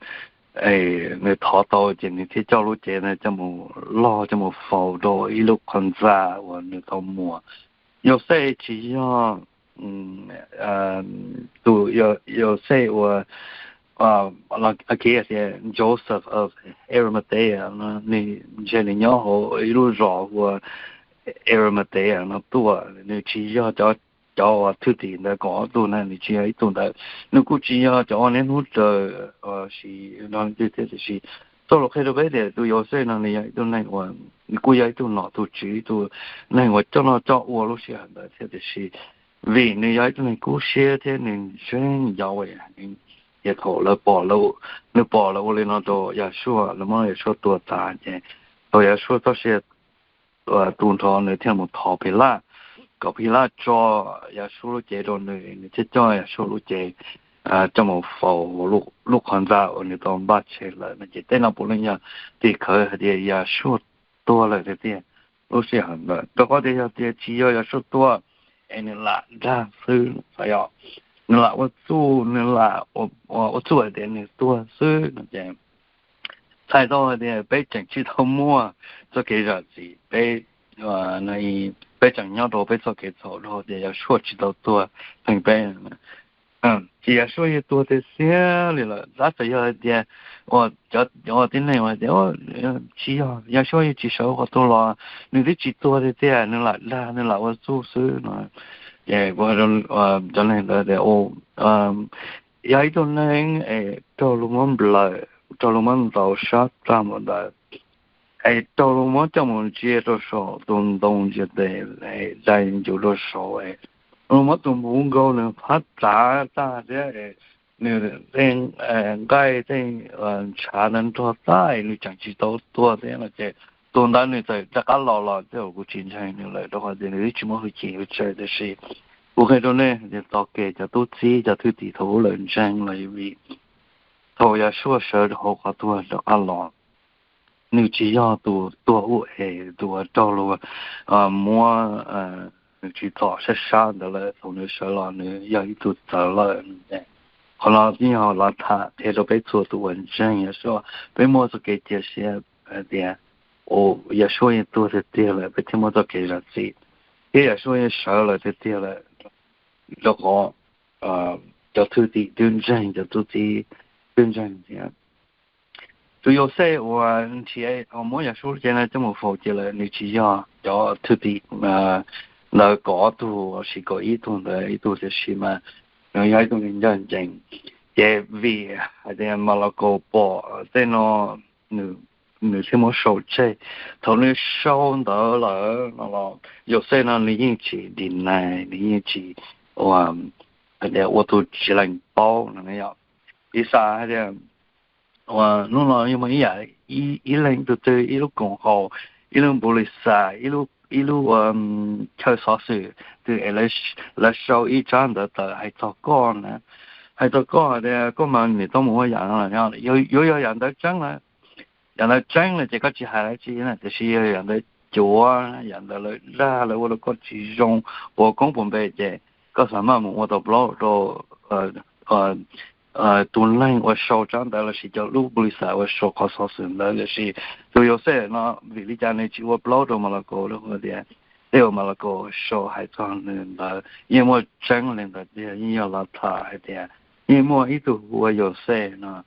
Nws thov tau ces nws thiaj coj lub cev ntawd coj mus log coj mus faus rau ib lub qhov ntxa uas nws tau muas. Yauxej tsis yog tus Yauxej uas Joseph of Arimathea, nws ntshe nws nyob hauv ib lub zos hu ua Arimathea no tuaj. Nws tsis yog cov, cov uas thwj tim ntawd kaum ob tug na, nws tsis yog ib tug ntawd. Nws kuj tsis yog cov uas niaj hnub raws sis no twg thiab, tiam sis txoj lus qhia rau peb tias tus Yauxej no nws yog ib tug neeg uas, nws kuj yog ib tug nom tus tswv, ib tug neeg uas coj noj coj ua lub sij hawm ntawd thiab, tiam sis vim nws yog ib tug neeg kub siab thiab nws ntseeg Yauxej, ces thaum lawv pom, nws pom lawv ua li no rau Yashua, lawv muab Yashua tua tas ces thaum Yashua txoj sia tu nrho nws thiaj mus thov Philaj kom Philaj tso Yashua lub cev rau nws, nws thiaj coj Yashua lub cev coj mus faus lub qhov ntxa uas nws tau npaj tseg lawm no. Ces tej no puav leej yog tim khawv hais tias Yashua tuag lawm tiag tiag lub sij hawm ntawd, rau qhov tias yog tias tsis yog Yashua tuag es nws lam dag xwb, nws lam ua txuj, nws lam ua txuj hais tias nws tuag xwb no ces txhais tau hais tias peb tseem tsis tau muaj txoj kev zam txim, peb peb tseem nyob rau peb txoj kev txhaum rau tias Yashua tsis tau tuag pheej peb. Ces Yashua yeej tuag tiag tiag li lawm, tab txawm yog hais tias cov tib neeg hais tias tsis yog, Yashua yeej tsis sawv qhov twg los, nws twb tsis tuag tiag tiag, nws lam dag, nws lam ua txuj xwb no. Ces cov neeg ntawd tias yog ib tug neeg es raug luag muab nplawm, raug luag muab ntaus sab tag npaum ntawd, es raug luag muab coj mus ntsia rau saum tus ntoo ntsia tes, dai ncuv rau saud, luag muab tus npuv nkaug nws phab txav tag thiab, nws tej nqaij tej ntshav ntawd nrog tag nws tseem tsis tau tuag thiab no ces tus ntawd nws txawm rov qab los los tej zaum kuv tsis ntseeg nws lawm, rau qhov tias nws twb tsis muaj hwj chim hwj txawj. Tiam sis kuv qhia rau nej tias txoj kev cov tub txib cov thwj tim thaum ub lawv ntseeg los yog vim thaum Yashua sawv rau hauv qhov tuag rov qab los, nws tsis yog tus tuag ub es tus uas raug luag muab nws tsis txom sab sab ntawd lawm, thaum nws sawv los nws yog ib tug txawv lawm. Qhov no yeej yog lawv tham qhia rau peb txhua tus uas ntseeg Yashua, peb muaj txoj kev cia siab tias Yashua yeej tuag tiag tiag lawm peb thiaj muaj txoj kev zam txim, thiab Yashua yeej sawv lawm tiag tiag lawm, rau qhov cov thwj tim twb ntseeg, cov tub txib twb ntseeg thiab. Tus Yauxej uas nrhiav, uas muab Yashua lub cev no coj mus faus ces lawm nws tsis yog cov thwj tim ntawd kaum ob tug lossis kaum ib tug ntawd ib tug, tiam sis mas nws yog ib tug neeg ncaj ncees. Ces vim hais tias Malakaus pom tej no, nws thiaj muab sau tseg. Thaum nws sau ntawd lawm no los Yauxej no nws yeej tsis deny, nws yeej tsis ua, hais tias ua tus tsis lees paub no ne yom. Piv xam hais tias hnub no yeej muaj ib yam, ib leeg ib tug twg, ib lub koom haum, ib lub npu li xas, ib lub chaw xov xwm twg es lawv sau ib tsab ntawv tawm hais txog koj na, hais txog koj tias koj mas nim tau mus ua yam no, yuav yog yam ntawd tseeb na. Yam ntawd tseeb lawm ces koj tsis hais dab tsi na, tiam sis yog yam ntawd cuav, yam ntawd lawv dag lawv ua rau koj tsis zoo, puas koob puas npe ces koj xav maj mus ua tau plaub rau tus neeg uas sau tsab ntawv los sis cov lub npu li xas uas sau qhov xov xwm ntawd. Tiam sis tus Yauxej no vim li cas nws tsis ua plaub rau Malakaus? Rau qhov tias tej uas Malakaus sau hais txog nws ntawd yeej muaj tseeb li ntawd tiag, yeej yog lav tham hais tias yeej muaj ib tug hu ua Yauxej no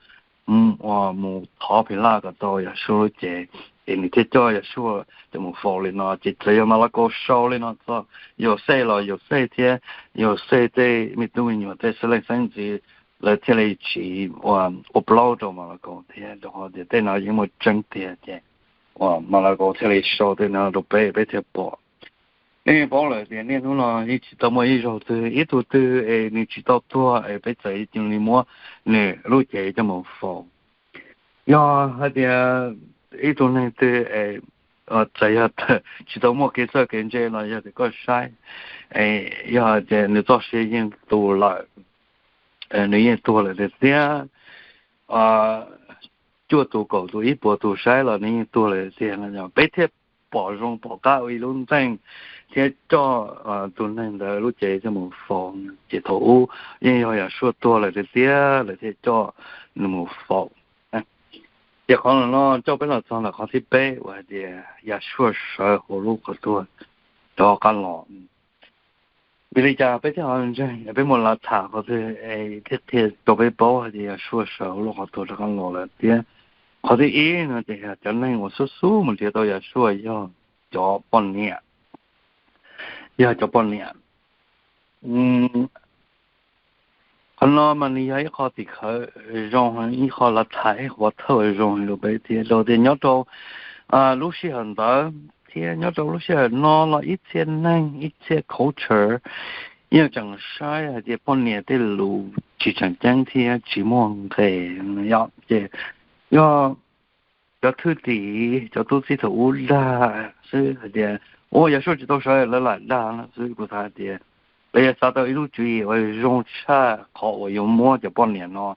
uas mus thov Philaj kom tau Yahshua lub cev, ces nws thiaj coj Yahshua coj mus faus li no. Ces txawm yog Malakaus sau li no txog Yauxej los Yauxej thiab Yauxej tej me tub me nyuam tej xeeb leej xeeb ntxwv lawv thiaj li tsis ua plaub rau Malakaus thiab, rau qhov tias tej no yeej muaj tseeb tiag. Ces Malakaus thiaj li sau tej no rau peb, peb thiaj pom. Nej paub lawm tias niaj hnub no yeej tsis tau muaj ib zaug twg ib tug twg es nws tsis tau tuag es peb txawm cia li muab nws lub cev coj mus faus. Yog hais tias ib tug neeg twg es txawm yog tsis tau muaj kev txawj kev ntse los yog tias koj saib, yog hais tias nws txoj sia yeej tu lawm, nws yeej tuag lawm tiag tiag, cuaj tus kaum tus ib puas tus saib los nws yeej tuag lawm tiag no, peb thiaj pom zoo pom qab ua ib lub nteej thiab coj tus neeg ntawd lub cev coj mus faus. Ces thaum ub yeej yog Yahshua tuag lawm tiag tiag lawv thiaj coj nws mus faus. Ces qhov no coj peb los txog ntawm qhov thib peb uas hais tias Yahshua sawv hauv lub qhov tuag rov qab los. Vim li cas peb thiaj ho ntseeg, peb muaj lav tham qhov twg thiaj qhia rau peb paub hais tias Yahshua sawv hauv lub qhov tuag rov qab los lawm thiab? Qhov thib ib no ces cov neeg uas xub xub mus nrhiav tau Yahshua yog cov poj niam, yog cov poj niam. Qhov no mas nws yog ib qho tim khawv zoo, ib qho lav tham, ib qho thawj zoo rau peb thiab, rau tias nyob rau lub sij hawm ntawd thiab nyob rau lub sij hawm no los ib txhia neeg, ib txhia culture yeej tseem saib hais tias poj niam tej lus tsis tseem ceeb thiab tsis muaj nqis. Ces yog cov thwj tim, cov tub txib thaum ub dag xwb hais tias, ua Yahshua tsis tau sawv, lawv lam dag no xwb. Kuv xav hais tias lawv yuav xav tau ib lub tswv yim uas zoo tshaj qhov uas yuav muab cov poj niam no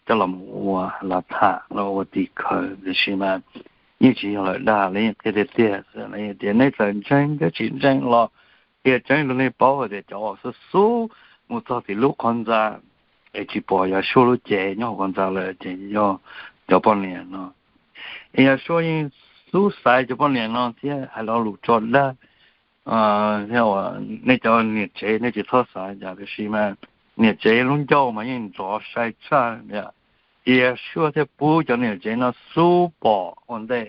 coj los mus ua lav tham los ua tim khawv, tiam sis mas yeej tsis yog lawv dag, lawv yeej qhia tiag tiag, lawv tias nej txawm ntseeg thiab tsis ntseeg los qhia tseeb rau nej paub hais tias cov uas xub xub mus txog tim lub qhov ntxa es tsis pom Yahshua lub cev nyob hauv qhov ntxa lawm ces yog cov poj niam no. Es Yahshua yeej xub xaiv cov poj niam no thiab hais lo lus tso dag. Nej cov niam tsev nej tsis txhob xav cas, tiam sis mas niam tsev lub ncauj mas yeej nrov sai tshaj. Ces Yahshua thiaj pub cov niam tsev no xub pom ua ntej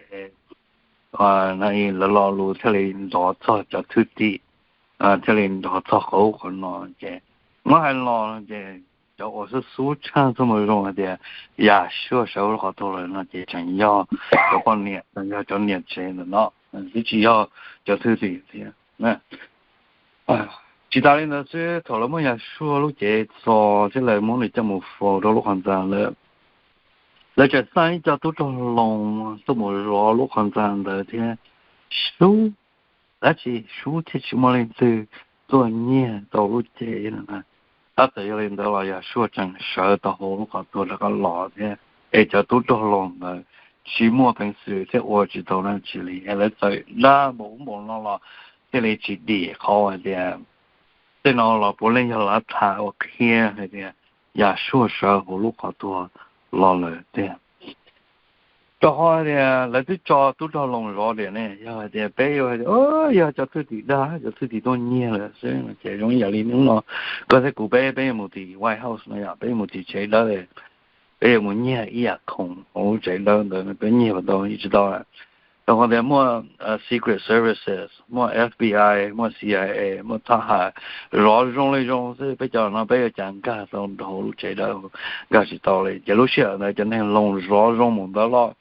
lawv lo lus thiaj li nrov txog cov thwj tim, thiaj li nrov txog qhov ub qhov no. Ces muab hais los ces cov uas xub xub tshaj txoj moo zoo hais tias Yahshua sawv hauv lub qhov tuag lawm no ces tseem yog cov poj niam, tseem yog cov niam tsev ntawm no, twb tsis yog cov thwj tim thiab. Tsis tas li ntawd xwb, thaum lawv muab Yahshua lub cev txo thiab lawv muab nws coj mus faus rau lub qhov ntxa lawm, lawv tseem xa ib co tub rog hloos tuaj mus zov lub qhov ntxa ntawd thiab sub, dab tsi sub thiab tsis muaj leej twg tuaj nyiag tau lub cev no. Tab txawm yog li ntawd los Yahshua tseem sawv tau hauv lub qhov tuag rov qab los thiab, es cov tub rog hloos ntawd tsis muaj peev xwm thiab ua tsis tau dab tsi li, es lawv txawm dag npaum ub npaum no los thiaj li tsis dim qhov hais tias tej no los puav leej yog lav tham uas qhia hais tias Yahshua sawv hauv lub qhov tuag los lawm tiag. Rau qhov tias lawv twb tso tub rog hloos zov tias ne, yog hais tias peb yuav hais tias yog cov thwj tim dag, cov thwj tim tuaj nyiag lawm xwb no ces zoo ib yam li hnub no koj thiab kuv peb, peb yuav mus tim White House no yom, peb yuav mus tim tsev dawb, peb yuav mus nyiag ib yam khoom hauv lub tsev dawb ntawd, peb nyiag puas tau? Nyiag tsis tau. Rau qhov tias muaj Secret Services, muaj F B I, muaj C I A, muaj thab ham zov zoo li zoo xwb, peb cov no peb yuav cas nkag tau rau hauv lub tsev dawb, nkag tsis tau li. Ces lub sij hawm ntawd cov neeg hloos zov zoo mus ntawd los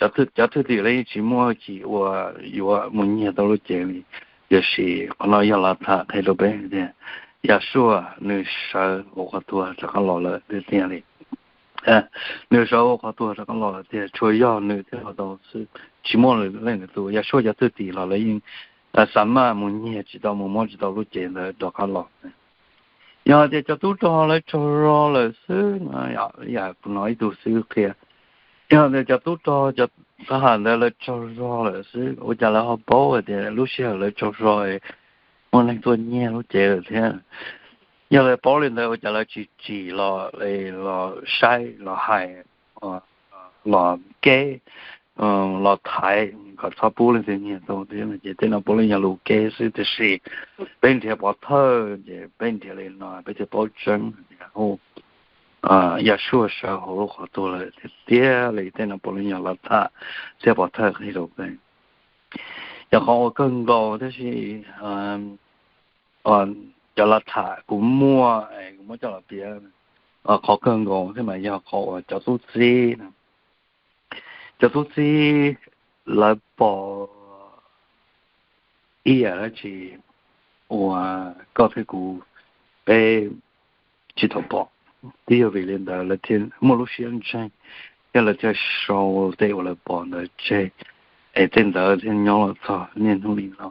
cov thwj tim los yeej tsis muaj cim uas yuav mus nyiag tau lub cev li. Tiam sis qhov no yog lav tham qhia rau peb tias Yahshua nws sawv hauv qhov tuag rov qab los lawm tiag tiag li. nws sawv hauv qhov tuag rov qab los lawm tiag, tsuas yog nws thiaj los tau xwb, tsis muaj leej twg tus. Yausuas cov thwj tim los lawv yeej xa maj mus nyiag tsis tau, mus muab tsis tau lub cev ntawd rov qab los. Yog hais tias cov tub rog lawv tsaug zog lawm xwb, yam kuv hnov ib tug xib hwb qhia, yog tias cov tub rog, cov thab ham ntawd lawv tsaug zog lawm xwb, ua cas lawv ho paub hais tias lub sij hawm lawv tsaug zog muaj neeg tuaj nyiag lub cev lawm thiab? Yog lawv paub li ntawd ua cas lawv tsis tsim los, los saib, los hais, los keb, los thaiv kom txhob pub leej twg nyiag tau thiab? Ces tej no puav leej yog lus keb xwb, tiam sis peb nrhiav pov thawj ces peb nrhiav li no peb thiaj paub tseeb tias Yausuas sawv hauv lub qhov tuag lawm tiag tiag li. Tej no puav leej yog lawv tham thiab pov thawj qhia rau peb. Yog qhov uas kawg nkaus tab sis cov lawv tham kuv muaj, kuv muab coj los piav, qhov kawg nkaus thiab mas yog qhov uas cov tub txib, cov tub txib lawv pom ib yam dab tsi uas koj thiab kuv peb tsis tau pom. Twb yog vim li ntawd lawv thiaj muaj lub siab ntseeg, thiab lawv thiaj sau tej uas lawv pom ntawd tseg, es tej ntawd thiaj nyob los txog niaj hnub li no.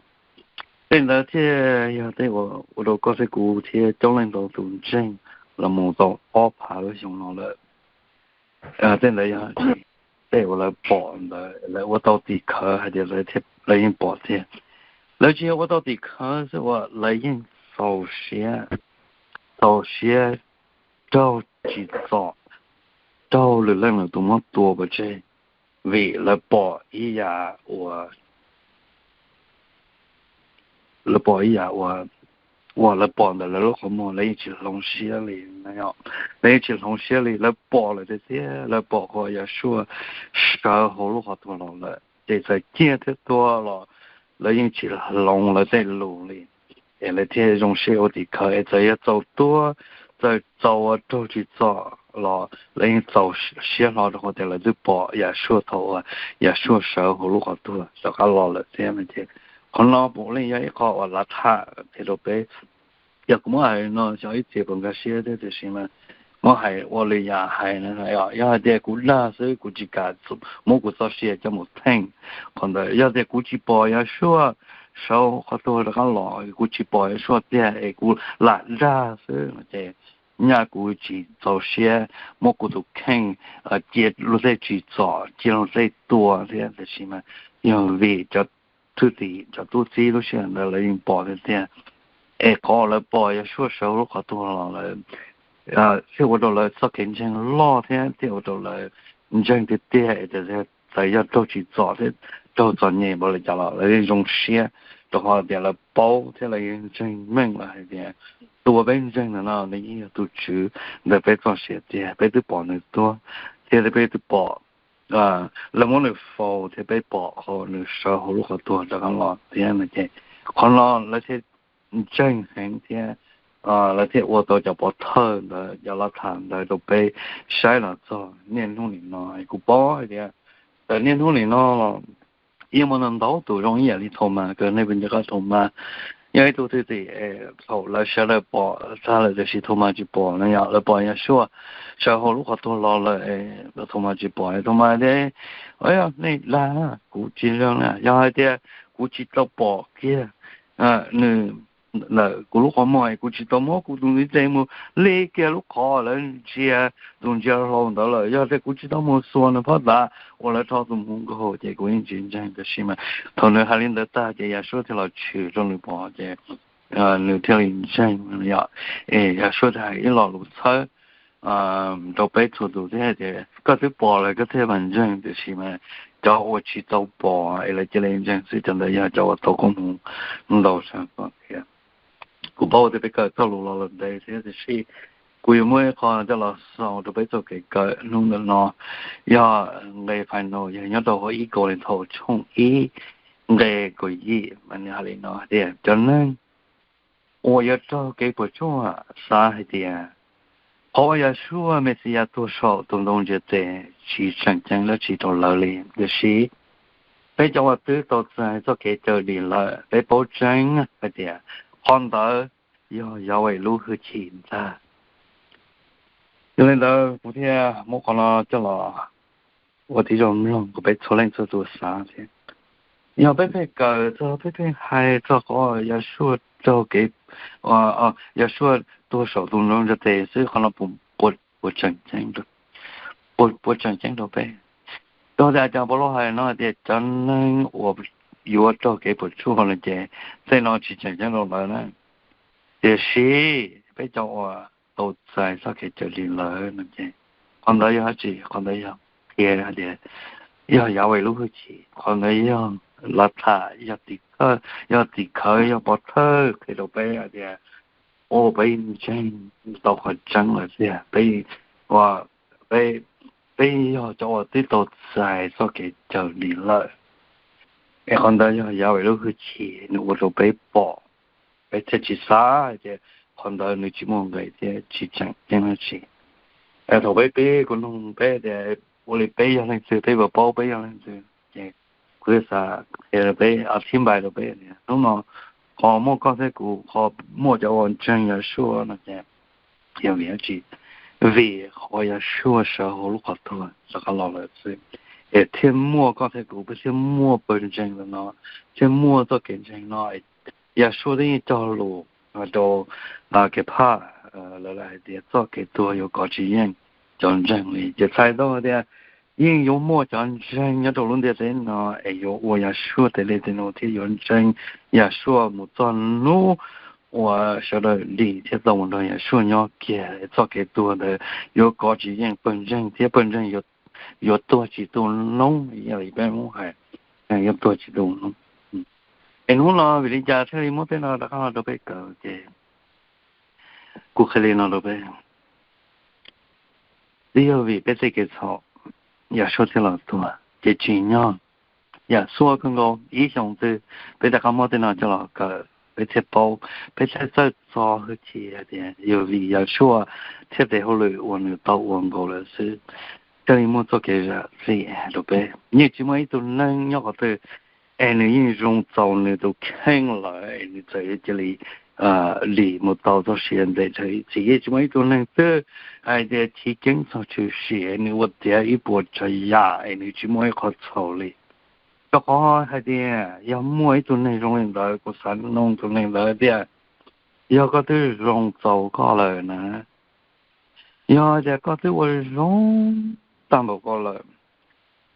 Tej ntawd thiaj yog tej uas ua rau koj thiab kuv thiab coob leej ntau tus ntseeg los mus tau ob phav lub xyoo no lawm. Tej ntawd yog tej uas lawv pom ntawd lawv ua tau tim khawv hais tias lawv yeej pom tiag. Lawv tsis yog ua tau tim khawv xwb uas lawv yeej txaus siab, txaus siab raug tsim txom, raug lwm leej lwm tus muab tua pov tseg, vim lawv pom ib yam uas lawv pom ib yam uas, uas lawv pom ntawm lawv lub qhov muag lawv yeej tsis hloov siab li. Lawv yeej tsis hloov siab li, lawv pom lawm tiag tiag, lawv pom qhov Yausuas sawv hauv lub qhov tuag los lawm ces txawm ciaj thiab tuag los lawv yeej tsis hloov lawv tej lus li. Es lawv thiaj zoo siab ua tim khawv es txawm yog txaus tuag, txawm txaus ua raug tsim txom los lawv yeej txaus siab hlo rau qhov tias lawv twb pom Yausuas thaum uas Yausuas sawv hauv lub qhov tuag rov qab los lawm thiab no ces qhov no puav leej yog ib qho uas lawv tham qhia rau peb. Yog kuv muab hais no xyov ib txhia puas nkag siab thiab tiam sis mas muab hais ua li yam hais no, yog hais tias kuv dag xwb kuv tsis kam muab kuv txoj sia coj mus theej qhov ntawd. Yog tias kuv tsis pom Yausuas sawv qhov tuag rov qab los, kuv tsis pom Yausuas tiag es kuv lam dag xwb no ces nyaj kuv tsis txaus siab muab kuv tus kheej cia luag tej tsim txom, cia luag tej tua thiab. Tiam sis mas yog vim cov thwj tim, cov tub txib lub sij hawm ntawd lawv yeej pom tiag tiag, es qhov lawv pom Yausuas sawv lub qhov tuag los lawm thiaj ua rau lawv txoj kev ntseeg loj thiab thiaj ua rau lawv ntseeg tiag tiag es txawm yog raug tsim txom thiab raug txom nyem npaum li cas los lawv yeej zoo siab, rau qhov tias lawv paub thiab lawv yeej ntseeg meej lawm hais tias tus uas peb ntseeg ntawm no nws yeej yog tus Tswv ntawm peb txoj sia tiag, peb twb pom nws tuag thiab peb twb pom lawv muab nws faus thiab peb pom qhov nws sawv hauv lub qhov tuag rov qab los thiab no ces qhov no lawv thiaj ntseeg heev thiab lawv thiaj ua tau cov pov thawj ntawd, cov lawv tham ntawd rau peb saib los txog niaj hnub nim no. Kuv paub hais tias txawm niaj hnub nim no los yeej muaj ntau ntau tus zoo ib yam li Thaumas, kawg nej puas nco qab Thaumas? Yog ib tug thwj tim thaum lawv sawv daws pom tag lawm tiam sis Thaumas tsis pom na, yog lawv pom Yausuas sawv hauv lub qhov tuag los lawm, Thaumas tsis pom. Thaumas tias, nej dag kuv tsis zoo na, yog hais tias kuv tsis tau pom kiag nws ntawm kuv lub qhov muag, kuv tsis tau muab kuv tus ntiv tes mus li kiag lub qhov lawv ntsia, tus ntsia hlau ntawd lawm, yog tias kuv tsis tau mus xuas nws phab tav uas lawv rho tus hmuv nkaus ces kuv yeej tsis ntseeg. Tiam sis mas thaum nws hais li ntawd tag ces Yausuas thiaj los tshwm rau nws pom ces nws thiaj li ntseeg. Yog, es Yausuas thiaj hais ib lo lus txhawb rau peb txhua tus thiab tias koj twb pom lawm koj thiaj mam ntseeg, tiam sis mas cov uas tsis tau pom es lawv cia li ntseeg xwb, cov ntawd yog cov uas tau koob hmoov ntau tshaj ko thiab. Kuv paub tias peb kawm txoj lus los lawm ntev thiab tiam sis kuv yuav muaj ib qho coj los xaus rau peb txoj kev kawm hnub ntawm no. Yog nqe final, yog nyob rau hauv ib Kauleethaus tshooj ib nqe kaum yim mas nws hais li no tias, cov neeg uas yuav raug kev puas tsuaj xav hais tias qhov uas Yausuas Mexiyas tuag saum tus ntoo ntsia tes tsis tseem ceeb dab tsi rau lawv li. Tiam sis peb cov uas twb tau txais txoj kev cawm dim lawm, peb paub tseeb hais tias qhov ntawd yog Yahweh lub hwj chim ntag. Yog li ntawd kuv thiaj muab qhov no coj los ua tib zoo mloog kom peb txhua leej txhua tus xav thiab. Yog peb pheej kawm txog, peb pheej hais txog qhov Yausuas raug kev, Yausuas tuag saum tus ntoo ntsa tes xwb, qhov no puas tseem ceeb, puas tseem ceeb rau peb? Rau tias cov Paulus hais no hais tias cov neeg uas yuav raug kev puas tsuaj no ces tej no tsis tseem ceeb rau lawv na. Tiam sis peb cov uas tau txais txoj kev cawm dim lawm no ces qhov ntawd yog dab tsi? Qhov ntawd yog qhia tias yog Yahweh lub hwj chim, qhov ntawd yog lawv tham, yog tim khawv, yog pov thawj qhia rau peb hais tias, o, peb ntseeg tau qhov tseeb lawm tiag, peb, peb, peb yog cov uas twb tau txais txoj kev cawm dim lawm. Es qhov ntawd yog Yahweh lub hwj chim nws ua rau peb pom, peb thiaj tsis xav hais tias qhov ntawd nws tsis muaj nqis thiab tsis tseem ceeb dab tsi. Thaum peb pib kuv nug peb tias ua li peb yog leej twg, peb puas paub peb yog leej twg, ces kuv thiaj xav qhia rau peb, a, thib npai rau peb tias hnub no qhov muaj koj thiab kuv, qhov muaj cov uas ntseeg Yausuas no ces yog vim dab tsi? Vim qhov Yausuas sawv hauv lub qhov tuag rov qab los lawm xwb, es thiaj muaj koj thiab kuv, peb thiaj muaj pawg ntseeg ntawm no, thiaj muaj txoj kev ntseeg no. Yausuas twb yeej cog lus rau Kephas lawv hais tias txoj kev tuag yuav kov tsis yeej cov ntseeg li. Ces txhais tau tias yeej yuav muaj cov ntseeg nyob rau lub ntiaj teb no es yuav ua Yausuas tes li tes nus thiab yuav ntseeg Yausuas mus txog hnub uas sawv daws dim thiab tau mus nrog Yausuas nyob kiag. Txoj kev tuag ntawd yuav kov tsis yeej pawg ntseeg thiab pawg ntseeg yuav tuag tsis tu noob, ib yam li peb Hmoob hais, yuav tuag tsis tu noob. Es hnub no vim li cas thiaj li muab tej no rov qab los rau peb kawm ces kuv qhia li no rau peb. Twb yog vim peb tej kev txhaum Yausuas thiaj los tuag, ces tsim nyog Yausuas kawg nkaus ib xyoos twg peb rov qab muab tej no coj los kawm peb thiaj paub, peb thiaj txawj txo hwj chim hais tias yog vim Yausuas thiab tes hauj lwm uas nws tau ua nkaus lawm xwb thiaj li muaj txoj kev zam txim rau peb. Yeej tsis muaj ib tug neeg nyob qhov twg es nws yeej zoo txaus nws tus kheej lawm es nws txawm yuav cia li dim mus tau txoj sia ntev dhawv ib txhis. Yeej tsis muaj ib tug neeg twg hais tias chiv keeb txog tshwm sim es nws ua tiav ib puas tsav yam es nws tsis muaj ib qho txhaum li. Rau qhov hais tias yog muaj ib tug neeg zoo li ntawd, kuv xav nug tus neeg ntawd tias, yog koj twb zoo txaus koj lawm na, yog tias koj twb ua zoo tag npaum koj lawm,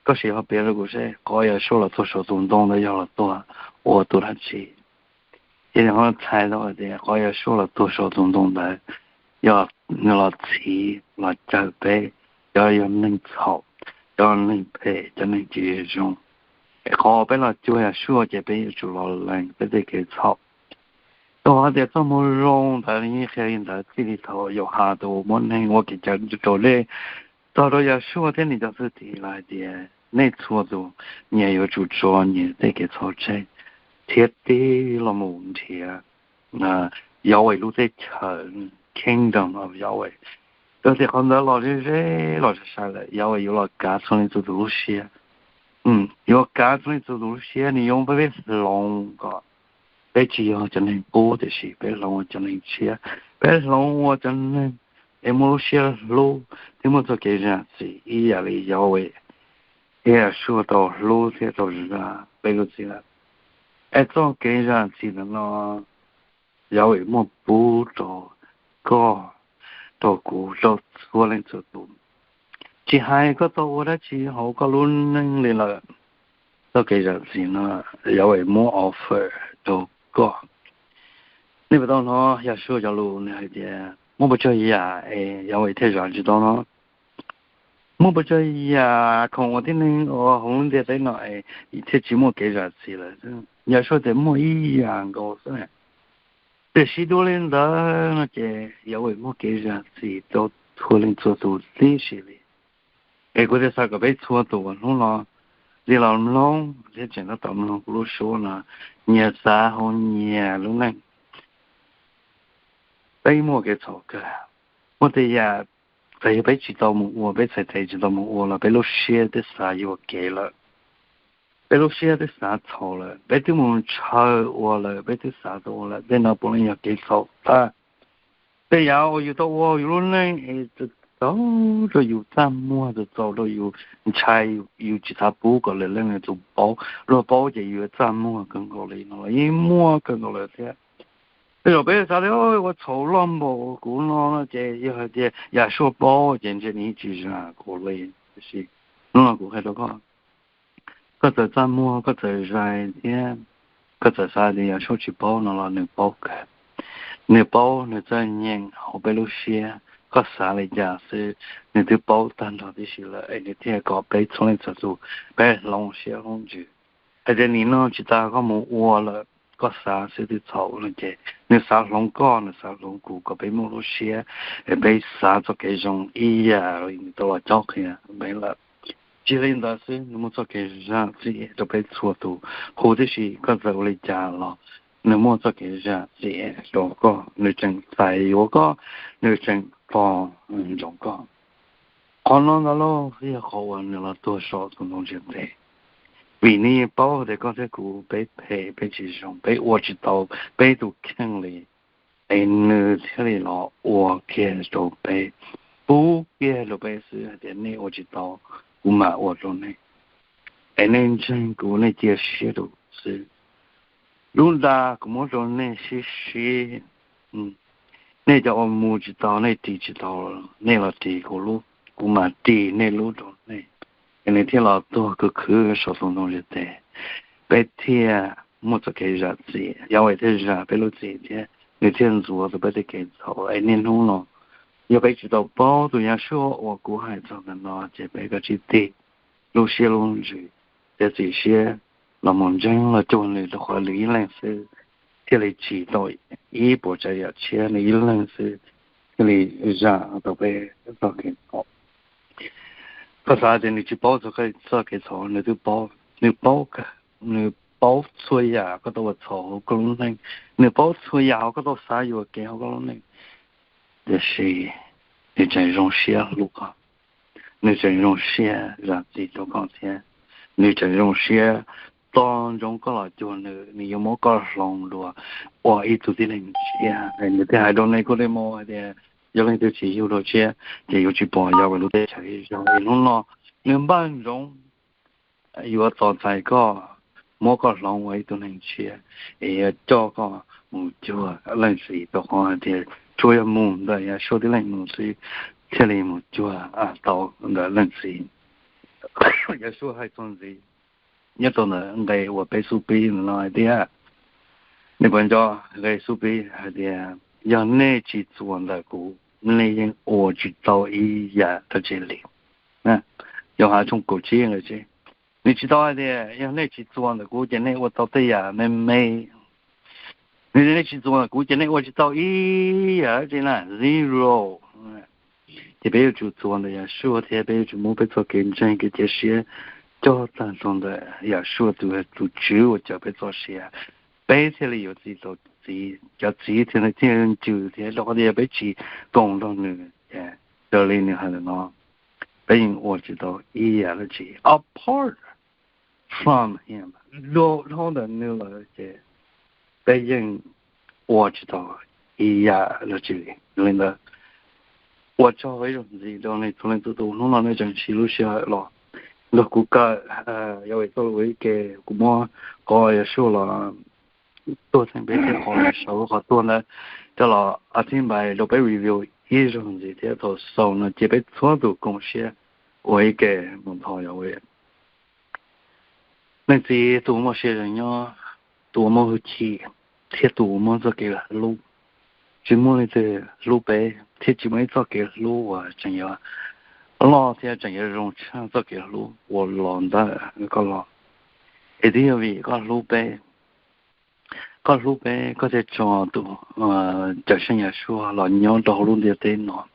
koj sim ho piav rau kuv seb qhov Yausuas los tuag saum tus ntoo ntawd yog los tuag ua tus dab tsi? Ces nws ho txhais tau hais tias qhov Yausuas los tuag saum tus ntoo ntawd yog nws los txhiv los cawm peb cov yog neeg txhaum, cov neeg phem, cov neeg tsis zoo. Es qhov peb los cuag Yausuas ces peb yuav tsum los lees peb tej kev txhaum. Rau qhov tias txoj moo zoo ntawd nws yeej qhia li ntawd txij li thaum Yauhas tus uas muab neeg ua kev cai rau dej txog rau Yausuas thiab nws cov thwj tim los hais tias nej txhua tus nyias yuav tsum tso nyias tej kev txhaum tseg thiab tig los mus nrhiav Yahweh lub teb chaws, Kingdom of Yahweh. Rau tias qhov ntawd los ze ze los sai sai lawm, Yahweh yuav los kav txhua leej txhua tus lub siab. Yuav kav txhua leej txhua tus lub siab, nws yuav pab peb hloov kom peb tsis yog cov neeg qub tiam sis peb hloov ua cov neeg tshiab, peb hloov ua cov neeg es muaj lub siab hlub thiab muaj txoj kev zam txim ib yam li Yahweh thiab Yausuas tau hlub thiab tau zam peb lub txim lawm. Es txoj kev zam txim ntawm no Yahweh muaj pub rau koj, rau kuv, rau txhua leej txhua tus. Tsis hais koj tau ua dab tsi hauv koj lub neej li lawm, txoj kev zam txim no Yahweh muab offer rau koj. Nej puas tau hnov Yausuas cov lus nws hais tias muaj puas tsuag yam es Yahweh thiaj zam tsis tau no? Muaj puas tsuag yam khoom uas tib neeg ua hauv lub ntiaj teb no es thiaj tsis muaj kev zam txim lawm? Yausuas tias muaj ib yam nkaus xwb. Tiam sis dua li ntawd no ces Yahweh muaj kev zam txim rau txhua leej txhua tus tib si li. Es kuv thiaj xav kom peb txhua tus uas hnub no li los mloog thiab tseem tab tom mloog kuv lub suab no, nyias xav hauv nyias lub neej, peb muaj kev txhaum kawg. Muaj tej yam txawm yog peb tsis tau mus ua, peb txhais tes tsis tau mus ua los peb lub siab twb xav yuam kev lawm. Peb lub siab twb xav txhaum lawm, peb twb mus ntshaw ua lawm, peb twb xav tau ua lawm. Tej no puav leej yog kev txhaum tag. Tej yam uas yus tau ua yus lub neej es txaus rau yus txaj muag, txaus rau yus ntshai, yus tsis xav pub kom lwm leej twg paub. Luag paub ces yus yuav txaj muag kawg nkaus li no los yeej muaj kawg nkaus lawm thiab. Tej zaum peb xav tias ua txhaum loj npaum kuv no no ces yog hais tias Yasuj paub ces ntshe nws tsis zam kuv li. Tiam sis hnub no kuv hais rau koj, koj txawm txaj muag, koj txawm zais thiab koj txawm xav tias Yasuj tsis paub no los nws paub kawg. Nws paub, nws txawj nyeem hauv peb lub siab. Koj xav li cas xwb nws twb paub tag nrho tib si lawm, es nws thiaj kom peb txhua leej txhua tus peb hloov siab hloov ntsws. Hais tias nim no tsis tas koj mus ua lawm, koj xav xwb twb txhaum no ces nws xav hloov koj, nws xav hloov kuv kom peb muaj lub siab es peb xav txoj kev zoo ib yam li nws tau los cob qhia peb lawm. Tsis li ntawd xwb, nws muaj txoj kev zam txim rau peb txhua tus huv tib si. Koj txawm ua li cas los nws muaj txoj kev zam txim rau koj, nws tseem txais yuav koj, nws tseem pom ntsoov koj. Qhov no ntag lauj yog qhov uas nws los tuag saum tus ntoo ntiaj teb, vim nws yeej paub tias koj thiab kuv peb phem, peb tsis zoo, peb ua tsis tau peb tus kheej li. Es nws thiaj li los ua kiag rau peb, pub kiag rau peb xwb hais tias nej ua tsis tau, kuv mam ua rau nej, es nej ntseeg kuv, nej cia siab rau kuv xwb. Lub nra kuv muab rau nej sib sib, nej cov uas mus tsis tau, nej ris tsis tau, nej los ris kuv lub, kuv mam ris nej lub rau nej. Es nws thiaj los tuag khwv khwv saum tus ntoo ntiaj teb, peb thiaj muaj txoj kev zam txim, Yahweh thiaj zam peb lub txim thiab nws thiaj ntxuav tau peb tej kev txhaum. Es niaj hnub no yog peb tsis tau paub tus Yahshua uas kuv hais txog ntawm no ces peb kav tsij tig lub siab lub ntsws thiab txiav txim siab los mus ntseeg los cuag nws, rau qhov nws ib leeg xwb thiaj li tsim tau ib puas tsav yam tshiab, nws ib leeg xwb thiaj li zam tau peb txoj kev txhaum. Koj xav tias nws tsis paub txog koj txoj kev txhaum, nws twb paub, nws paub kawg, nws paub txhua yam koj tau ua txhaum hauv koj lub neej, nws paub txhua yam uas koj tau xav yuam kev hauv koj lub neej. Tiam sis nws tseem zoo siab hlub koj, nws tseem zoo siab zam txim rau koj thiab, nws tseem zoo siab tos ntsoov koj los cuag nws, nws yuav muab koj hloov dua ua ib tug tib neeg tshiab. Nws thiaj hais rau Nikaudemus hais tias, yog leej twg tsis yug dua tshiab ces yuav tsis pom Yahweh lub teb chaws ib zaug. Es hnub no nws npaj ntsoov yuav tos txais koj, muab koj hloov ua ib tug neeg tshiab, es yuav coj koj mus cuag Leej Txiv, rau qhov hais tias tsuas yog mus ntawm Yahshua tib leeg mus xwb thiaj li mus cuag tau ntawm Leej Txiv. Yahshua hais txuas ntxiv nyob rau ntawm nqe uas peb xub pib ntawm no hais tias, nej puas nco nqe xub pib hais tias, yog nej tsis txuas ntawm kuv, nej yeej ua tsis tau ib yam dab tsi li. Yauhas tshooj kaum tsib nqe tsib, nws tsis tau hais tias yog nej tsis txuas ntawm kuv ces nej ua tau tej yam me me. Nws tias nej tsis txuas ntawm kuv ces nej ua tsis tau ib yam dab tsi na, zero. Ces peb yuav tsum txuas ntawm Yahshua thiab peb yuav tsum muab peb txoj kev ntseeg kev cia siab coj tag rau ntawm Yahshua tus, tus Tswv uas cawm peb txoj sia, peb thiaj li yuav txi tau txiv, cov txiv thiaj li ncws thiab, rau qhov tias yog peb tsis koom nrog nws, raws li nws hais ntawm no, peb yeej ua tsis tau ib yam dab tsi. Apart from him, dhau ntawm nws lawm ces peb yeej ua tsis tau ib yam dab tsi li. Yog li ntawd, ua tsaug ib zaug ntxiv rau nej txhua leej txhua tus hnub no nej tseem siv lub sij hawm los nrog kuv kawm Yahweh txoj lus ua ib ke. Kuv muab qhov Yahshua los tuag theej peb thiab qhov los saud qhov tuag ntawd coj los a thib npais rau peb review ib zaug ntxiv thiab. Thaum xaus no cia peb txhua tus koom siab ua ib ke mus thov Yahweh. Leej Txiv tus uas muaj sia ze nyob, tus uas muaj hwj chim, thiab tus uas muaj txoj kev hlub. Tsis muaj leej twg hlub peb thiab tsis muaj ib txoj kev hlub uas tseem yuav loj thiab tseem yuav zoo tshaj txoj kev hlub uas los ntawm koj los. Es twb yog vim koj hlub peb, koj hlub peb koj thiaj tso tus Cawm Seej Yahshua los nyob rau hauv lub ntiaj teb no.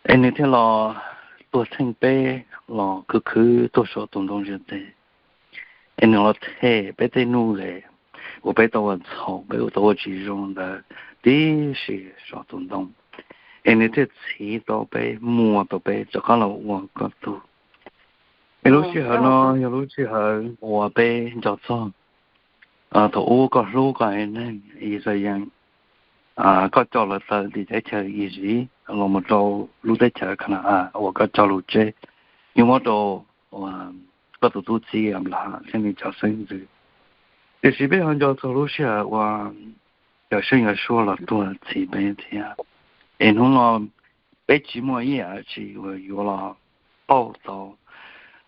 Es nws thiaj los tuag theej peb, los khwv khwv tuag saum tus ntoo ntiaj teb. Es nws los them peb tej nuj nqes uas peb tau ua txhaum, peb ua tau ua tsis zoo ntawd tib si saum tus ntoo. Es nws thiaj txhiv tau peb, muas tau peb rov qab los ua koj tug. Es lub sij hawm no yog lub sij hawm uas peb nco txog thaum ub koj hlub koj haiv neeg Yixalayees, koj coj lawv tawm tim teb chaws Iziv, los mus rau lub teb chaws Ka na-as uas koj cog lus tseg, yuav muab rau koj tus tub txib Anplahas thiab nws cov xeeb ntxwv. Tiam sis peb ho nco txog lub sij hawm uas Cawmseej Yausuas los tuag txhiv peb thiab, es hnub no peb tsis muaj ib yam dab tsi uas yuav los pauj tau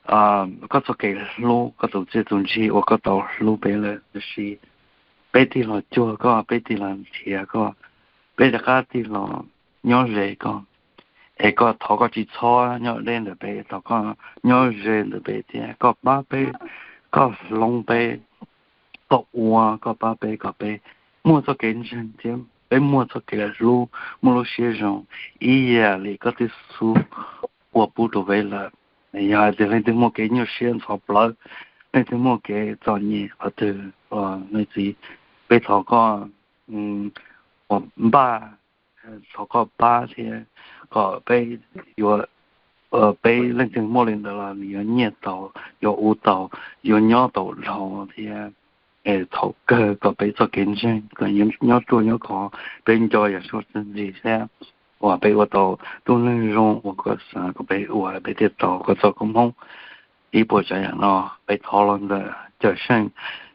koj txoj kev hlub, koj tus txiaj tus ntsig uas koj tau hlub peb lawm, tiam sis peb tig los cuag koj, peb tig los nrhiav koj, peb rov qab tig los nyob ze koj. Es koj thov koj tsis txhob nyob deb ntawm peb, thov koj nyob ze ntawm peb thiab koj pab peb, koj hloov peb, koj ua, koj pab peb kom peb muaj txoj kev ntseeg thiab peb muaj txoj kev hlub, muaj lub siab zoo ib yam li koj twb xub ua pub rau peb lawm. Yog hais tias leej twg muaj kev nyuaj siab ntxhov plawv, leej twg muaj kev txom nyem qhov twg, leej txiv, peb thov koj ua npaj, thov koj pab thiab kom peb yuav, peb leej twg muaj li ntawd los nws yuav nyiaj tau, yuav ua tau, yuav nyob tau dhau thiab. Thaum kawg kom peb txoj kev ntseeg kom nyob ruaj nyob khov, peb nco Yausuas txiaj ntsig thiab uas peb ua tau tus neeg zoo uas koj xav kom peb ua, peb thiaj tau koj txoj koob hmoov ib puas tsav yam no. Peb thov los ntawm Cawmseej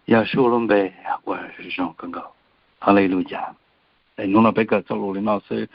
Yausuas lub npe uas zoo kawg nkaus. Haleluyas. Hnub no peb kawm txoj lus li no xwb.